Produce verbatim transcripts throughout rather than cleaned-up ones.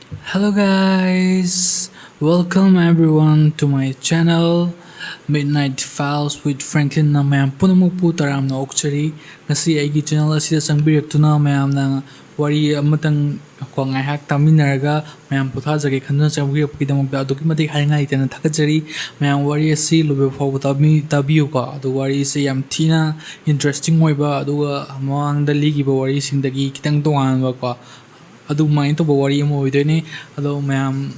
Hello guys, welcome everyone to my channel Midnight Files with Franklin. ꯅ ꯃꯌꯥꯝ ꯄꯨꯝꯅꯃꯛꯄꯨ ꯇꯔꯥꯝꯅ ꯑꯣꯛꯆꯔꯤ꯫ ꯉꯁꯤ ꯑꯩꯒꯤ ꯆꯦꯅꯦꯜ ꯑꯁꯤꯗ ꯆꯪꯕꯤꯔꯛꯇꯨꯅ ꯃꯌꯥꯝꯅ ꯋꯥꯔꯤ ꯑꯃꯇꯪ ꯀꯣ ꯉꯥꯏꯍꯥꯛ ꯇꯥꯃꯤꯟꯅꯔꯒ ꯃꯌꯥꯝ ꯄꯣꯊꯥꯖꯒꯦ ꯈꯟꯗꯨꯅ ꯆꯪꯕꯤꯔꯛꯄꯒꯤꯗꯃꯛꯇ ꯑꯗꯨꯛꯀꯤ ꯃꯇꯤꯛ ꯍꯥꯏꯅꯤꯡꯉꯥꯏ ꯂꯩꯇꯅ ꯊꯥꯒꯠꯆꯔꯤ꯫ ꯃꯌꯥꯝ ꯋꯥꯔꯤ ꯑꯁꯤ ꯂꯣꯏꯕ ꯐꯥꯎꯕ ꯇꯥꯕꯤ-, ꯇꯥꯕꯤꯌꯨꯀꯣ꯫ ꯑꯗꯨ ꯋꯥꯔꯤꯁꯦ ꯌꯥꯝ ꯊꯤꯅ ꯏꯟꯇꯔꯦꯁꯇꯤꯡ ꯑꯣꯏꯕ, ꯑꯗꯨꯒ ꯃꯃꯥꯡꯗ ꯂꯤꯈꯤꯕ ꯋꯥꯔꯤꯁꯤꯡꯗꯒꯤ ꯈꯤꯇꯪ ꯇꯣꯉꯥꯟꯕꯀꯣ, ꯑꯗꯨꯃꯥꯏꯅ ꯇꯧꯕ ꯋꯥꯔꯤ ꯑꯃ ꯑꯣꯏꯗꯣꯏꯅꯤ꯫ ꯑꯗꯣ ꯃꯌꯥꯝ,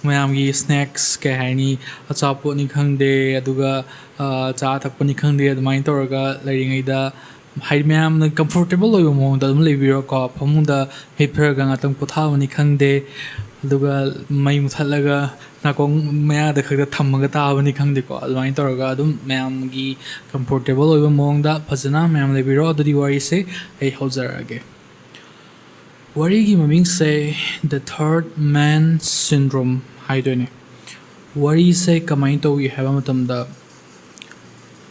ꯃꯌꯥꯝꯒꯤ ꯁ꯭ꯅꯦꯛꯁ, ꯀꯩ ꯍꯥꯏꯅꯤ, ꯑꯆꯥꯄꯣꯠꯅꯤ ꯈꯪꯗꯦ, ꯑꯗꯨꯒ, ꯑ, ꯆꯥ ꯊꯛꯄꯅꯤ ꯈꯪꯗꯦ, ꯑꯗꯨꯃꯥꯏꯅ ꯇꯧꯔꯒ ꯂꯩꯔꯤꯉꯩꯗ, ꯍꯥꯏꯗꯤ, ꯃꯌꯥꯝꯅ ꯀꯝꯐꯣꯔꯇꯦꯕꯜ ꯑꯣꯏꯕ ꯃꯑꯣꯡꯗ ꯑꯗꯨꯝ ꯂꯩꯕꯤꯔꯣꯀꯣ꯫ ꯐꯃꯨꯡꯗ ꯍꯤꯞꯊꯔꯒ ꯉꯥꯛꯇꯪ ꯄꯣꯊꯥꯕꯅꯤ ꯈꯪꯗꯦ, ꯑꯗꯨꯒ ꯃꯩ ꯃꯨꯊꯠꯂꯒ ꯅꯥꯀꯣꯡ ꯃꯌꯥꯗ ꯈꯛꯇ ꯊꯝꯃꯒ ꯇꯥꯕꯅꯤ ꯈꯪꯗꯦꯀꯣ꯫ ꯑꯗꯨꯃꯥꯏꯅ ꯇꯧꯔꯒ ꯑꯗꯨꯝ ꯃꯌꯥꯝꯒꯤ ꯀꯝꯐꯣꯔꯇꯦꯕꯜ ꯑꯣꯏꯕ ꯃꯑꯣꯡꯗ ꯐꯖꯅ ꯃꯌꯥꯝ ꯂꯩꯕꯤꯔꯣ꯫ ꯑꯗꯨꯗꯤ ꯋꯥꯔꯤꯁꯦ ꯑꯩ ꯍꯧꯖꯔꯛꯑꯒꯦ꯫ ꯋꯥꯔꯤꯒꯤ ꯃꯃꯤꯡꯁꯦ The Third Man Syndrome ꯍꯥꯏꯗꯣꯏꯅꯦ꯫ ꯋꯥꯔꯤꯁꯦ ꯀꯃꯥꯏꯅ ꯇꯧꯏ ꯍꯥꯏꯕ ꯃꯇꯝꯗ,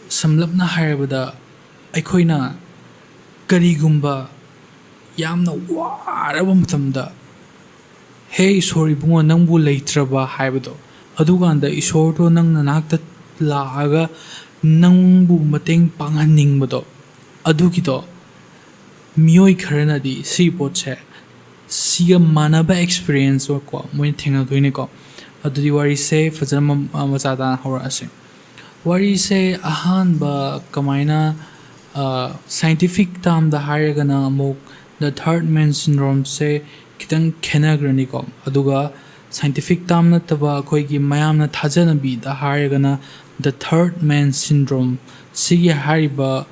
ꯁꯝꯂꯞꯅ ꯍꯥꯏꯔꯕꯗ, ꯑꯩꯈꯣꯏꯅ ꯀꯔꯤꯒꯨꯝꯕ ꯌꯥꯝꯅ ꯋꯥꯔꯕ ꯃꯇꯝꯗ, "ꯍꯦ ꯏꯁꯣꯔ ꯏꯕꯨꯡꯉꯣ, ꯅꯪꯕꯨ ꯂꯩꯇ꯭ꯔꯕ?" ꯍꯥꯏꯕꯗꯣ, ꯑꯗꯨꯀꯥꯟꯗ ꯏꯁꯣꯔꯗꯣ ꯅꯪ ꯅꯅꯥꯛꯇ ꯂꯥꯛꯑꯒ ꯅꯪꯕꯨ ꯃꯇꯦꯡ ꯄꯥꯡꯍꯟꯅꯤꯡꯕꯗꯣ, ꯑꯗꯨꯒꯤꯗꯣ ꯃꯤꯑꯣꯏ ꯈꯔꯅꯗꯤ ꯁꯤ ꯄꯣꯠꯁꯦ, ꯁꯤꯒ ꯃꯥꯟꯅꯕ ꯑꯦꯛꯁꯄꯤꯔꯤꯌꯦꯟꯁ ꯀꯣ ꯃꯣꯏꯅ ꯊꯦꯡꯅꯗꯣꯏꯅꯦꯀꯣ꯫ ꯑꯗꯨꯗꯤ ꯋꯥꯔꯤꯁꯦ ꯐꯖꯅ ꯃ-, ꯃꯆꯥ ꯇꯥꯅ ꯍꯧꯔꯛꯑꯁꯦ꯫ ꯋꯥꯔꯤꯁꯦ ꯑꯍꯥꯟꯕ ꯀꯃꯥꯏꯅ, ꯑ, ꯁꯥꯏꯟꯇꯤꯐꯤꯛ ꯇꯥꯝꯗ ꯍꯥꯏꯔꯒꯅ ꯑꯃꯨꯛ The Third Man Syndromeꯁꯦ ꯈꯤꯇꯪ ꯈꯦꯠꯅꯈ꯭ꯔꯅꯤꯀꯣ꯫ ꯑꯗꯨꯒ ꯁꯥꯏꯟꯇꯤꯐꯤꯛ ꯇꯥꯝ ꯅꯠꯇꯕ ꯑꯩꯈꯣꯏꯒꯤ ꯃꯌꯥꯝꯅ ꯊꯥꯖꯅꯕꯤꯗ ꯍꯥꯏꯔꯒꯅ The Third Man Syndrome, ꯁꯤꯒꯤ ꯍꯥꯏꯔꯤꯕ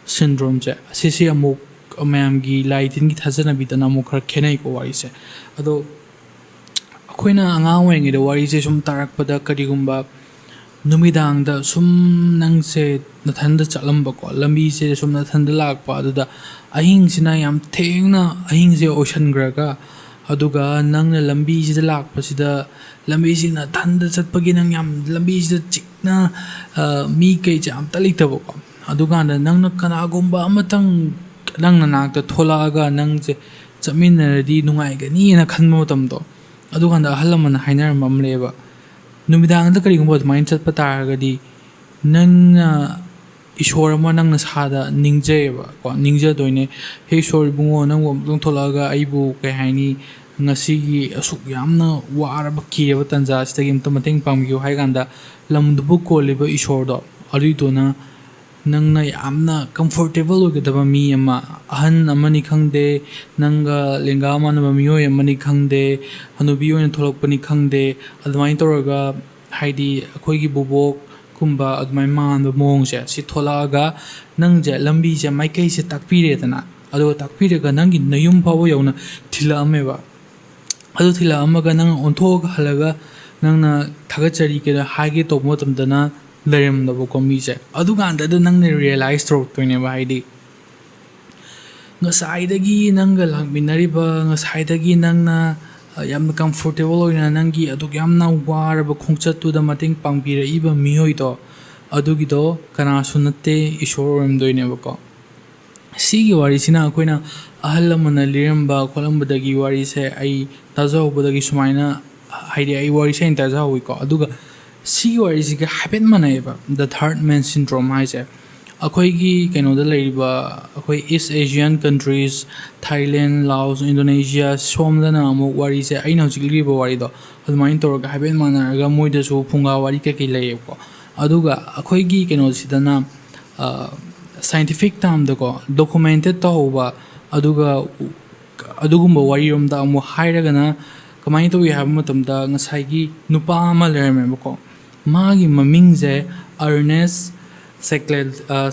ꯁꯤꯟꯗ꯭ꯔꯣꯝꯁꯦ, ꯑꯁꯤꯁꯤ ꯑꯃꯨꯛ ꯃꯌꯥꯝꯒꯤ ꯂꯥꯏ ꯇꯤꯟꯒꯤ ꯊꯥꯖꯅꯕꯤꯗꯅ ꯑꯃꯨꯛ ꯈꯔ ꯈꯦꯠꯅꯩꯀꯣ ꯋꯥꯔꯤꯁꯦ꯫ ꯑꯗꯣ ꯑꯩꯈꯣꯏꯅ ꯑꯉꯥꯡ ꯑꯣꯏꯔꯤꯉꯩꯗ ꯋꯥꯔꯤꯁꯦ ꯁꯨꯝ ꯇꯥꯔꯛꯄꯗ, ꯀꯔꯤꯒꯨꯝꯕ ꯅꯨꯃꯤꯗꯥꯡꯗ ꯁꯨꯝ ꯅꯪꯁꯦ ꯅꯊꯟꯗ ꯆꯠꯂꯝꯕꯀꯣ, ꯂꯝꯕꯤꯁꯦ ꯁꯨꯝ ꯅꯊꯟꯗ ꯂꯥꯛꯄ, ꯑꯗꯨꯗ ꯑꯍꯤꯡꯁꯤꯅ ꯌꯥꯝ ꯊꯦꯡꯅ ꯑꯍꯤꯡꯁꯦ ꯑꯣꯏꯁꯟꯈ꯭ꯔꯒ, ꯑꯗꯨꯒ ꯅꯪꯅ ꯂꯝꯕꯤꯁꯤꯗ ꯂꯥꯛꯄꯁꯤꯗ, ꯂꯝꯕꯤꯁꯤ ꯅꯊꯟꯗ ꯆꯠꯄꯒꯤ ꯅꯪ ꯌꯥꯝ ꯂꯝꯕꯤꯁꯤꯗ ꯆꯤꯛꯅ, ꯑ, ꯃꯤ ꯀꯩꯁꯦ ꯑꯝꯇ ꯂꯩꯇꯕꯀꯣ, ꯑꯗꯨꯀꯥꯟꯗ ꯅꯪꯅ ꯀꯅꯥꯒꯨꯝꯕ ꯑꯃꯇꯪ ꯅꯪ ꯅꯅꯥꯛꯇ ꯊꯣꯛꯂꯛꯑꯒ ꯅꯪꯁꯦ ꯆꯠꯃꯤꯟꯅꯔꯗꯤ ꯅꯨꯡꯉꯥꯏꯒꯅꯤꯅ ꯈꯟꯕ ꯃꯇꯝꯗꯣ, ꯑꯗꯨꯀꯥꯟꯗ ꯑꯍꯜ ꯂꯃꯟꯅ ꯍꯥꯏꯅꯔꯝꯕ ꯑꯃ ꯂꯩꯌꯦꯕ, ꯅꯨꯃꯤꯗꯥꯡꯗ ꯀꯔꯤꯒꯨꯝꯕ ꯑꯗꯨꯃꯥꯏꯅ ꯆꯠꯄ ꯇꯥꯔꯒꯗꯤ ꯅꯪꯅ ꯏꯁꯣꯔ ꯑꯃ ꯅꯪ ꯅꯁꯥꯗ ꯅꯤꯡꯖꯩꯌꯦꯕ ꯀꯣ, ꯅꯤꯡꯖꯗꯣꯏꯅꯦ꯫ "ꯍꯦ ꯏꯁꯣꯔ, ꯏꯕꯨꯡꯉꯣ, ꯅꯪꯕꯨ ꯑꯃꯨꯛꯇꯪ ꯊꯣꯛꯂꯛꯑꯒ ꯑꯩꯕꯨ, ꯀꯩ ꯍꯥꯏꯅꯤ, ꯉꯁꯤꯒꯤ ꯑꯁꯨꯛ ꯌꯥꯝꯅ ꯋꯥꯔꯕ ꯀꯤꯔꯕ ꯇꯥꯟꯖꯥ ꯑꯁꯤꯗꯒꯤ ꯑꯝꯇ ꯃꯇꯦꯡ ꯄꯥꯡꯕꯤꯌꯨ" ꯍꯥꯏ ꯀꯥꯟꯗ, ꯂꯝꯗꯨꯕꯨ ꯀꯣꯜꯂꯤꯕ ꯏꯁꯣꯔꯗꯣ, ꯑꯗꯨꯏꯗꯨꯅ ꯅꯪꯅ ꯌꯥꯝꯅ comfortable ꯑꯣꯏꯒꯗꯕ ꯃꯤ ꯑꯃ, ꯑꯍꯟ ꯑꯃꯅꯤ ꯈꯪꯗꯦ, ꯅꯪꯒ ꯂꯦꯡꯒꯥ ꯃꯥꯟꯅꯕ ꯃꯤꯑꯣꯏ ꯑꯃꯅꯤ ꯈꯪꯗꯦ, ꯍꯅꯨꯕꯤ ꯑꯣꯏꯅ ꯊꯣꯛꯂꯛꯄꯅꯤ ꯈꯪꯗꯦ, ꯑꯗꯨꯃꯥꯏꯅ ꯇꯧꯔꯒ, ꯍꯥꯏꯗꯤ ꯑꯩꯈꯣꯏꯒꯤ ꯕꯣꯕꯣꯛꯀꯨꯝꯕ ꯑꯗꯨꯃꯥꯏꯅ ꯃꯥꯟꯕ ꯃꯑꯣꯡꯁꯦ, ꯁꯤ ꯊꯣꯛꯂꯛꯑꯒ ꯅꯪꯁꯦ ꯂꯝꯕꯤꯁꯦ, ꯃꯥꯏꯀꯩꯁꯦ ꯇꯥꯛꯄꯤꯔꯦꯗꯅ, ꯑꯗꯨꯒ ꯇꯥꯛꯄꯤꯔꯒ ꯅꯪꯒꯤ ꯅꯌꯨꯝ ꯐꯥꯎꯕ ꯌꯧꯅ ꯊꯤꯜꯂꯛꯑꯝꯃꯦꯕ꯫ ꯑꯗꯨ ꯊꯤꯜꯂꯛꯑꯝꯃꯒ ꯅꯪ ꯑꯣꯟꯊꯣꯛꯑꯒ ꯍꯜꯂꯒ ꯅꯪꯅ ꯊꯥꯒꯠꯆꯔꯤ ꯀꯩꯅꯣ ꯍꯥꯏꯒꯦ ꯇꯧꯕ ꯃꯇꯝꯗꯅ ꯂꯩꯔꯝꯗꯕꯀꯣ ꯃꯤꯁꯦ꯫ ꯑꯗꯨꯀꯥꯟꯗꯗ ꯅꯪꯅ realize ꯇꯧꯔꯛꯇꯣꯏꯅꯦꯕ, ꯍꯥꯏꯗꯤ ꯉꯁꯥꯏꯗꯒꯤ ꯅꯪꯒ ꯂꯥꯛꯃꯤꯟꯅꯔꯤꯕ, ꯉꯁꯥꯏꯗꯒꯤ ꯅꯪꯅ, ꯑ, ꯌꯥꯝꯅ comfortable ꯑꯣꯏꯅ ꯅꯪꯒꯤ ꯑꯗꯨꯛ ꯌꯥꯝꯅ ꯋꯥꯔꯕ ꯈꯣꯡꯆꯠꯇꯨꯗ ꯃꯇꯦꯡ ꯄꯥꯡꯕꯤꯔꯛꯏꯕ ꯃꯤꯑꯣꯏꯗꯣ, ꯑꯗꯨꯒꯤꯗꯣ ꯀꯅꯥꯁꯨ ꯅꯠꯇꯦ, ꯏꯁꯣꯔ ꯑꯣꯏꯔꯝꯗꯣꯏꯅꯦꯕꯀꯣ꯫ ꯁꯤꯒꯤ ꯋꯥꯔꯤꯁꯤꯅ ꯑꯩꯈꯣꯏꯅ ꯑꯍꯜ ꯂꯃꯟꯅ ꯂꯤꯔꯝꯕ ꯈꯣꯠꯂꯝꯕꯗꯒꯤ ꯋꯥꯔꯤꯁꯦ ꯑꯩ ꯇꯥꯖꯍꯧꯕꯗꯒꯤ ꯁꯨꯃꯥꯏꯅ, ꯍꯥꯏꯗꯤ ꯑꯩ ꯋꯥꯔꯤꯁꯦ ꯑꯩꯅ ꯇꯥꯖꯍꯧꯋꯤꯀꯣ꯫ ꯑꯗꯨꯒ ꯁꯤꯒꯤ ꯋꯥꯔꯤꯁꯤꯒ ꯍꯥꯏꯐꯦꯠ ꯃꯥꯟꯅꯩꯑꯕ, the third man syndrome ꯍꯥꯏꯁꯦ꯫ ꯑꯩꯈꯣꯏꯒꯤ ꯀꯩꯅꯣꯗ ꯂꯩꯔꯤꯕ, ꯑꯩꯈꯣꯏ East Asian countries, Thailand, Laos, Indonesia, ꯁꯣꯝꯗꯅ ꯑꯃꯨꯛ ꯋꯥꯔꯤꯁꯦ, ꯑꯩꯅ ꯍꯧꯖꯤꯛ ꯂꯤꯔꯤꯕ ꯋꯥꯔꯤꯗꯣ ꯑꯗꯨꯃꯥꯏꯅ ꯇꯧꯔꯒ ꯍꯥꯏꯐꯦꯠ ꯃꯥꯟꯅꯔꯒ ꯃꯣꯏꯗꯁꯨ ꯐꯨꯡꯒꯥ ꯋꯥꯔꯤ ꯀꯩꯀꯩ ꯂꯩꯌꯦꯕꯀꯣ꯫ ꯑꯗꯨꯒ ꯑꯩꯈꯣꯏꯒꯤ ꯀꯩꯅꯣꯁꯤꯗꯅ, ꯑ, scientific termꯗꯀꯣ, documented ꯇꯧꯍꯧꯕ, ꯑꯗꯨꯒ ꯑꯗꯨꯒꯨꯝꯕ ꯋꯥꯔꯤꯔꯣꯝꯗ ꯑꯃꯨꯛ ꯍꯥꯏꯔꯒꯅ ꯀꯃꯥꯏꯅ ꯇꯧꯏ ꯍꯥꯏꯕ ꯃꯇꯝꯗ, ꯉꯁꯥꯏꯒꯤ ꯅꯨꯄꯥ ꯑꯃ ꯂꯩꯔꯝꯃꯦꯕꯀꯣ, ꯃꯥꯒꯤ ꯃꯃꯤꯡꯁꯦ Ernest Shackle-, ꯑ,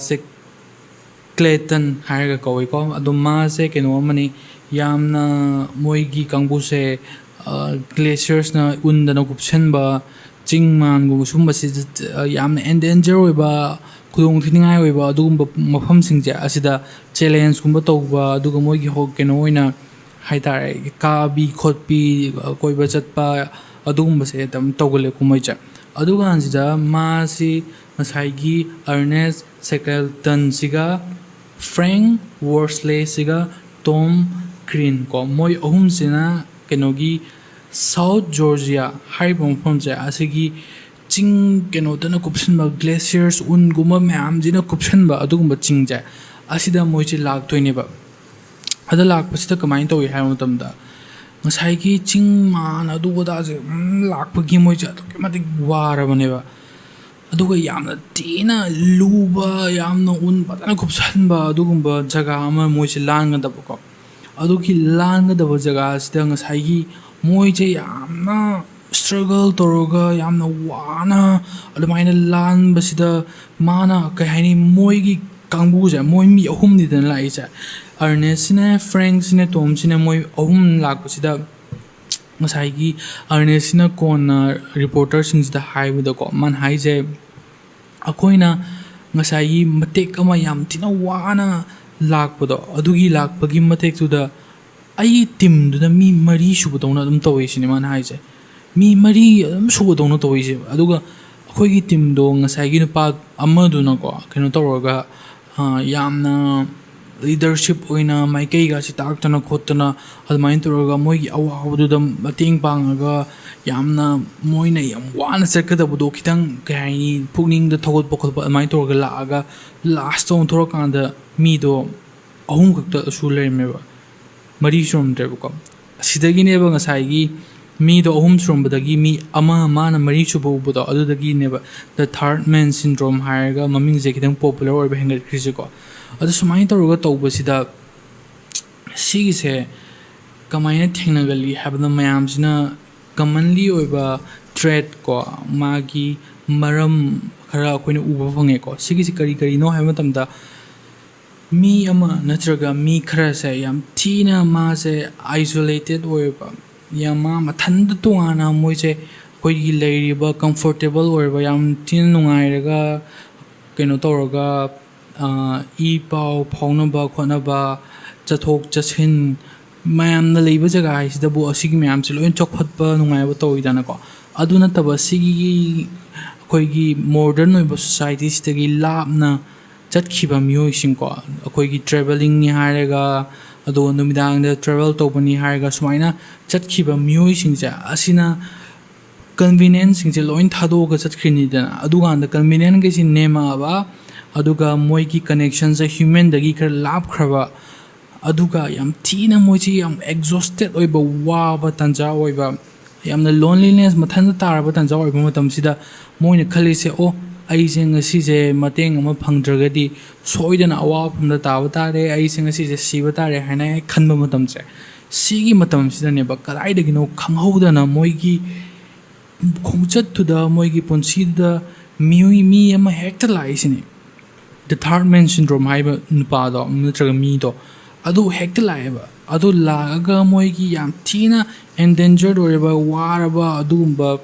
Shackleton ꯍꯥꯏꯔꯒ ꯀꯧꯏꯀꯣ꯫ ꯑꯗꯣ ꯃꯥꯁꯦ ꯀꯩꯅꯣ ꯑꯃꯅꯤ, ꯌꯥꯝꯅ ꯃꯣꯏꯒꯤ ꯀꯥꯡꯕꯨꯁꯦ, ꯑ, glaciersꯅ ꯎꯟꯗꯅ ꯀꯨꯞꯁꯟꯕ, ꯆꯤꯡ ꯃꯥꯟꯒꯨꯝꯕ ꯁꯨꯝꯕꯁꯤꯗ, ꯑ, ꯌꯥꯝꯅ endanger ꯑꯣꯏꯕ, ꯈꯨꯗꯣꯡ ꯊꯤꯅꯤꯡꯉꯥꯏ ꯑꯣꯏꯕ ꯑꯗꯨꯒꯨꯝꯕ ꯃꯐꯝꯁꯤꯡꯁꯦ, ꯑꯁꯤꯗ challengeꯀꯨꯝꯕ ꯇꯧꯕ, ꯑꯗꯨꯒ ꯃꯣꯏꯒꯤ ꯍꯣ-, ꯀꯩꯅꯣ ꯑꯣꯏꯅ ꯍꯥꯏꯇꯥꯔꯦ, ꯀꯥꯕꯤ ꯈꯣꯠꯄꯤ, ꯀꯣꯏꯕ ꯆꯠꯄ, ꯑꯗꯨꯒꯨꯝꯕꯁꯦ ꯑꯗꯨꯝ ꯇꯧꯒꯜꯂꯦꯀꯣ ꯃꯣꯏꯁꯦ꯫ ꯑꯗꯨꯀꯥꯟꯁꯤꯗ ꯃꯥꯁꯤ ꯉꯁꯥꯏꯒꯤ Ernest Shackletonꯁꯤꯒ, Frank Worsleyꯁꯤꯒ, Tom ꯀ꯭ꯔꯤꯟ ꯀꯣ, ꯃꯣꯏ ꯑꯍꯨꯝꯁꯤꯅ ꯀꯩꯅꯣꯒꯤ South Georgia ꯍꯥꯏꯔꯤꯕ ꯃꯐꯝꯁꯦ, ꯑꯁꯤꯒꯤ ꯆꯤꯡ ꯀꯩꯅꯣꯗꯅ ꯀꯨꯞꯁꯤꯟꯕ glaciers, ꯎꯟꯒꯨꯝꯕ ꯃꯌꯥꯝꯁꯤꯅ ꯀꯨꯞꯁꯤꯟꯕ ꯑꯗꯨꯒꯨꯝꯕ ꯆꯤꯡꯁꯦ, ꯑꯁꯤꯗ ꯃꯣꯏꯁꯦ ꯂꯥꯛꯇꯣꯏꯅꯦꯕ꯫ ꯑꯗ ꯂꯥꯛꯄꯁꯤꯗ ꯀꯃꯥꯏꯅ ꯇꯧꯏ ꯍꯥꯏꯕ ꯃꯇꯝꯗ, ꯉꯁꯥꯏꯒꯤ ꯆꯤꯡ ꯃꯥꯟ ꯑꯗꯨ ꯑꯗꯥꯁꯦ, ꯎꯝ, ꯂꯥꯛꯄꯒꯤ ꯃꯣꯏꯁꯦ ꯑꯗꯨꯛꯀꯤ ꯃꯇꯤꯛ ꯋꯥꯔꯕꯅꯦꯕ꯫ ꯑꯗꯨꯒ ꯌꯥꯝꯅ ꯊꯤꯅ ꯂꯨꯕ, ꯌꯥꯝꯅ ꯎꯟ ꯐꯖꯅ ꯀꯨꯞꯁꯟꯕ ꯑꯗꯨꯒꯨꯝꯕ ꯖꯒꯥ ꯑꯃ ꯃꯣꯏꯁꯦ ꯂꯥꯟꯒꯗꯕꯀꯣ꯫ ꯑꯗꯨꯒꯤ ꯂꯥꯟꯒꯗꯕ ꯖꯒꯥꯁꯤꯗ ꯉꯁꯥꯏꯒꯤ ꯃꯣꯏꯁꯦ ꯌꯥꯝꯅ struggle ꯇꯧꯔꯒ, ꯌꯥꯝꯅ ꯋꯥꯅ ꯑꯗꯨꯃꯥꯏꯅ ꯂꯥꯟꯕꯁꯤꯗ, ꯃꯥꯅ ꯀꯩ ꯍꯥꯏꯅꯤ, ꯃꯣꯏꯒꯤ ꯀꯥꯡꯕꯨꯁꯦ, ꯃꯣꯏ ꯃꯤ ꯑꯍꯨꯝꯅꯤꯗꯅ ꯂꯥꯛꯏꯁꯦ, ꯑꯔꯅꯦꯁꯁꯤꯅꯦ, ꯐ꯭ꯔꯦꯡꯁꯤꯅꯦ, ꯇꯣꯝꯁꯤꯅꯦ, ꯃꯣꯏ ꯑꯍꯨꯝ ꯂꯥꯛꯄꯁꯤꯗ ꯉꯁꯥꯏꯒꯤ ꯑꯔꯅꯦꯁꯁꯤꯅ ꯀꯣꯟꯅ ꯔꯤꯄꯣꯔꯇꯔꯁꯤꯡꯁꯤꯗ ꯍꯥꯏꯕꯗꯀꯣ, ꯃꯥꯅ ꯍꯥꯏꯁꯦ, ꯑꯩꯈꯣꯏꯅ ꯉꯁꯥꯏꯒꯤ ꯃꯇꯦꯛ ꯑꯃ ꯌꯥꯝ ꯊꯤꯅ ꯋꯥꯅ ꯂꯥꯛꯄꯗꯣ, ꯑꯗꯨꯒꯤ ꯂꯥꯛꯄꯒꯤ ꯃꯇꯦꯛꯇꯨꯗ ꯑꯩꯒꯤ ꯇꯤꯝꯗꯨꯗ ꯃꯤ ꯃꯔꯤ ꯁꯨꯕꯗꯧꯅ ꯑꯗꯨꯝ ꯇꯧꯋꯤ ꯁꯤꯅꯦ ꯃꯥꯅ ꯍꯥꯏꯁꯦ꯫ ꯃꯤ ꯃꯔꯤ ꯑꯗꯨꯝ ꯁꯨꯕꯗꯧꯅ ꯇꯧꯋꯤꯁꯦ꯫ ꯑꯗꯨꯒ ꯑꯩꯈꯣꯏꯒꯤ ꯇꯤꯝꯗꯣ ꯉꯁꯥꯏꯒꯤ ꯅꯨꯄꯥ ꯑꯃꯗꯨꯅꯀꯣ, ꯀꯩꯅꯣ ꯇꯧꯔꯒ, ꯑ, ꯌꯥꯝꯅ ꯂꯤꯗꯔꯁꯤꯞ ꯑꯣꯏꯅ ꯃꯥꯏꯀꯩꯒꯁꯤ ꯇꯥꯛꯇꯅ ꯈꯣꯠꯇꯅ, ꯑꯗꯨꯃꯥꯏꯅ ꯇꯧꯔꯒ ꯃꯣꯏꯒꯤ ꯑꯋꯥꯕꯗꯨꯗ ꯃꯇꯦꯡ ꯄꯥꯡꯉꯒ, ꯌꯥꯝꯅ ꯃꯣꯏꯅ ꯌꯥꯝ ꯋꯥꯅ ꯆꯠꯀꯗꯕꯗꯣ ꯈꯤꯇꯪ, ꯀꯩ ꯍꯥꯏꯅꯤ, ꯄꯨꯛꯅꯤꯡꯗ ꯊꯧꯒꯠꯄ ꯈꯣꯠꯄ ꯑꯗꯨꯃꯥꯏꯅ ꯇꯧꯔꯒ ꯂꯥꯛꯑꯒ, ꯂꯥꯁꯇ ꯑꯣꯟꯊꯣꯔꯛꯀꯥꯟꯗ ꯃꯤꯗꯣ ꯑꯍꯨꯝ ꯈꯛꯇ ꯁꯨ ꯂꯩꯔꯝꯃꯦꯕ, ꯃꯔꯤ ꯁꯨꯔꯝꯗ꯭ꯔꯦꯕꯀꯣ꯫ ꯑꯁꯤꯗꯒꯤꯅꯦꯕ ꯉꯁꯥꯏꯒꯤ ꯃꯤꯗꯣ ꯑꯍꯨꯝ ꯁꯨꯔꯝꯕꯗꯒꯤ ꯃꯤ ꯑꯃ, ꯃꯥꯅ ꯃꯔꯤ ꯁꯨꯕ ꯎꯕꯗꯣ, ꯑꯗꯨꯗꯒꯤꯅꯦꯕ the third man syndrome ꯍꯥꯏꯔꯒ ꯃꯃꯤꯡꯁꯦ ꯈꯤꯇꯪ popular ꯑꯣꯏꯕ ꯍꯦꯟꯒꯠꯈ꯭ꯔꯤꯁꯦꯀꯣ꯫ ꯑꯗꯨ ꯁꯨꯃꯥꯏꯅ ꯇꯧꯔꯒ ꯇꯧꯕꯁꯤꯗ, ꯁꯤꯒꯤꯁꯦ ꯀꯃꯥꯏꯅ ꯊꯦꯡꯅꯒꯜꯂꯤ ꯍꯥꯏꯕꯗ, ꯃꯌꯥꯝꯁꯤꯅ commonly ꯑꯣꯏꯕ trait ꯀꯣ, ꯃꯥꯒꯤ ꯃꯔꯝ ꯈꯔ ꯑꯩꯈꯣꯏꯅ ꯎꯕ ꯐꯪꯉꯦꯀꯣ꯫ ꯁꯤꯒꯤꯁꯦ ꯀꯔꯤ ꯀꯔꯤꯅꯣ ꯍꯥꯏꯕ ꯃꯇꯝꯗ, ꯃꯤ ꯑꯃ ꯅꯠꯇ꯭ꯔꯒ ꯃꯤ ꯈꯔꯁꯦ ꯌꯥꯝ ꯊꯤꯅ ꯃꯥꯁꯦ isolated ꯑꯣꯏꯕ, ꯌꯥꯝ ꯃꯥ ꯃꯊꯟꯇ ꯇꯣꯉꯥꯟꯅ ꯃꯣꯏꯁꯦ ꯑꯩꯈꯣꯏꯒꯤ ꯂꯩꯔꯤꯕ comfortable ꯑꯣꯏꯔꯕ, ꯌꯥꯝ ꯊꯤꯅ ꯅꯨꯡꯉꯥꯏꯔꯒ, ꯀꯩꯅꯣ ꯇꯧꯔꯒ, ꯑ, ꯏ ꯄꯥꯎ ꯐꯥꯎꯅꯕ ꯈꯣꯠꯅꯕ, ꯆꯠꯊꯣꯛ ꯆꯠꯁꯤꯟ, ꯃꯌꯥꯝꯅ ꯂꯩꯕ ꯖꯒꯥ ꯍꯥꯏꯁꯤꯗꯕꯨ ꯑꯁꯤꯒꯤ ꯃꯌꯥꯝꯁꯦ ꯂꯣꯏ ꯆꯥꯎꯈꯠꯄ ꯅꯨꯡꯉꯥꯏꯕ ꯇꯧꯋꯤꯗꯅꯀꯣ꯫ ꯑꯗꯨ ꯅꯠꯇꯕ ꯁꯤꯒꯤ ꯑꯩꯈꯣꯏꯒꯤ modern ꯑꯣꯏꯕ society ꯁꯤꯗꯒꯤ ꯂꯥꯞꯅ ꯆꯠꯈꯤꯕ ꯃꯤꯑꯣꯏꯁꯤꯡꯀꯣ, ꯑꯩꯈꯣꯏꯒꯤ travelling ꯅꯤ ꯍꯥꯏꯔꯒ, ꯑꯗꯣ ꯅꯨꯃꯤꯗꯥꯡꯗ travel ꯇꯧꯕꯅꯤ ꯍꯥꯏꯔꯒ ꯁꯨꯃꯥꯏꯅ ꯆꯠꯈꯤꯕ ꯃꯤꯑꯣꯏꯁꯤꯡꯁꯦ ꯑꯁꯤꯅ convenience ꯁꯤꯡꯁꯦ ꯂꯣꯏ ꯊꯥꯗꯣꯛꯑꯒ ꯆꯠꯈ꯭ꯔꯤꯅꯤꯗꯅ꯫ ꯑꯗꯨꯀꯥꯟꯗ convenient ꯈꯩꯁꯤ ꯅꯦꯝꯃꯛꯑꯕ, ꯑꯗꯨꯒ ꯃꯣꯏꯒꯤ connection ꯁꯦ human ꯗꯒꯤ ꯈꯔ ꯂꯥꯞꯈ꯭ꯔꯕ, ꯑꯗꯨꯒ ꯌꯥꯝ ꯊꯤꯅ ꯃꯣꯏꯁꯤ ꯌꯥꯝ exhausted ꯑꯣꯏꯕ, ꯋꯥꯕ ꯇꯥꯟꯖꯥ ꯑꯣꯏꯕ, ꯌꯥꯝꯅ loneliness, ꯃꯊꯟꯇ ꯇꯥꯔꯕ ꯇꯥꯟꯖꯥ ꯑꯣꯏꯕ ꯃꯇꯝꯁꯤꯗ ꯃꯣꯏꯅ ꯈꯜꯂꯤꯁꯦ, "ꯑꯣ, ꯑꯩꯁꯦ ꯉꯁꯤꯁꯦ ꯃꯇꯦꯡ ꯑꯃ ꯐꯪꯗ꯭ꯔꯒꯗꯤ ꯁꯣꯏꯗꯅ ꯑꯋꯥꯐꯝꯗ ꯇꯥꯕ ꯇꯥꯔꯦ, ꯑꯩꯁꯦ ꯉꯁꯤꯁꯦ ꯁꯤꯕ ꯇꯥꯔꯦ" ꯍꯥꯏꯅ ꯍꯦꯛ ꯈꯟꯕ ꯃꯇꯝꯁꯦ, ꯁꯤꯒꯤ ꯃꯇꯝꯁꯤꯗꯅꯦꯕ ꯀꯗꯥꯏꯗꯒꯤꯅꯣ ꯈꯪꯍꯧꯗꯅ ꯃꯣꯏꯒꯤ ꯈꯣꯡꯆꯠꯇꯨꯗ, ꯃꯣꯏꯒꯤ ꯄꯨꯟꯁꯤꯗꯨꯗ ꯃꯤꯑꯣꯏ, ꯃꯤ ꯑꯃ ꯍꯦꯛꯇ ꯂꯥꯛꯏꯁꯤꯅꯦ꯫ The third man syndrome ꯍꯥꯏꯕ ꯅꯨꯄꯥꯗꯣ ꯅꯠꯇ꯭ꯔꯒ ꯃꯤꯗꯣ, ꯑꯗꯨ ꯍꯦꯛꯇ ꯂꯥꯛꯑꯦꯕ꯫ ꯑꯗꯨ ꯂꯥꯛꯑꯒ ꯃꯣꯏꯒꯤ ꯌꯥꯝ ꯊꯤꯅ endangered ꯑꯣꯏꯔꯕ, ꯋꯥꯔꯕ ꯑꯗꯨꯒꯨꯝꯕ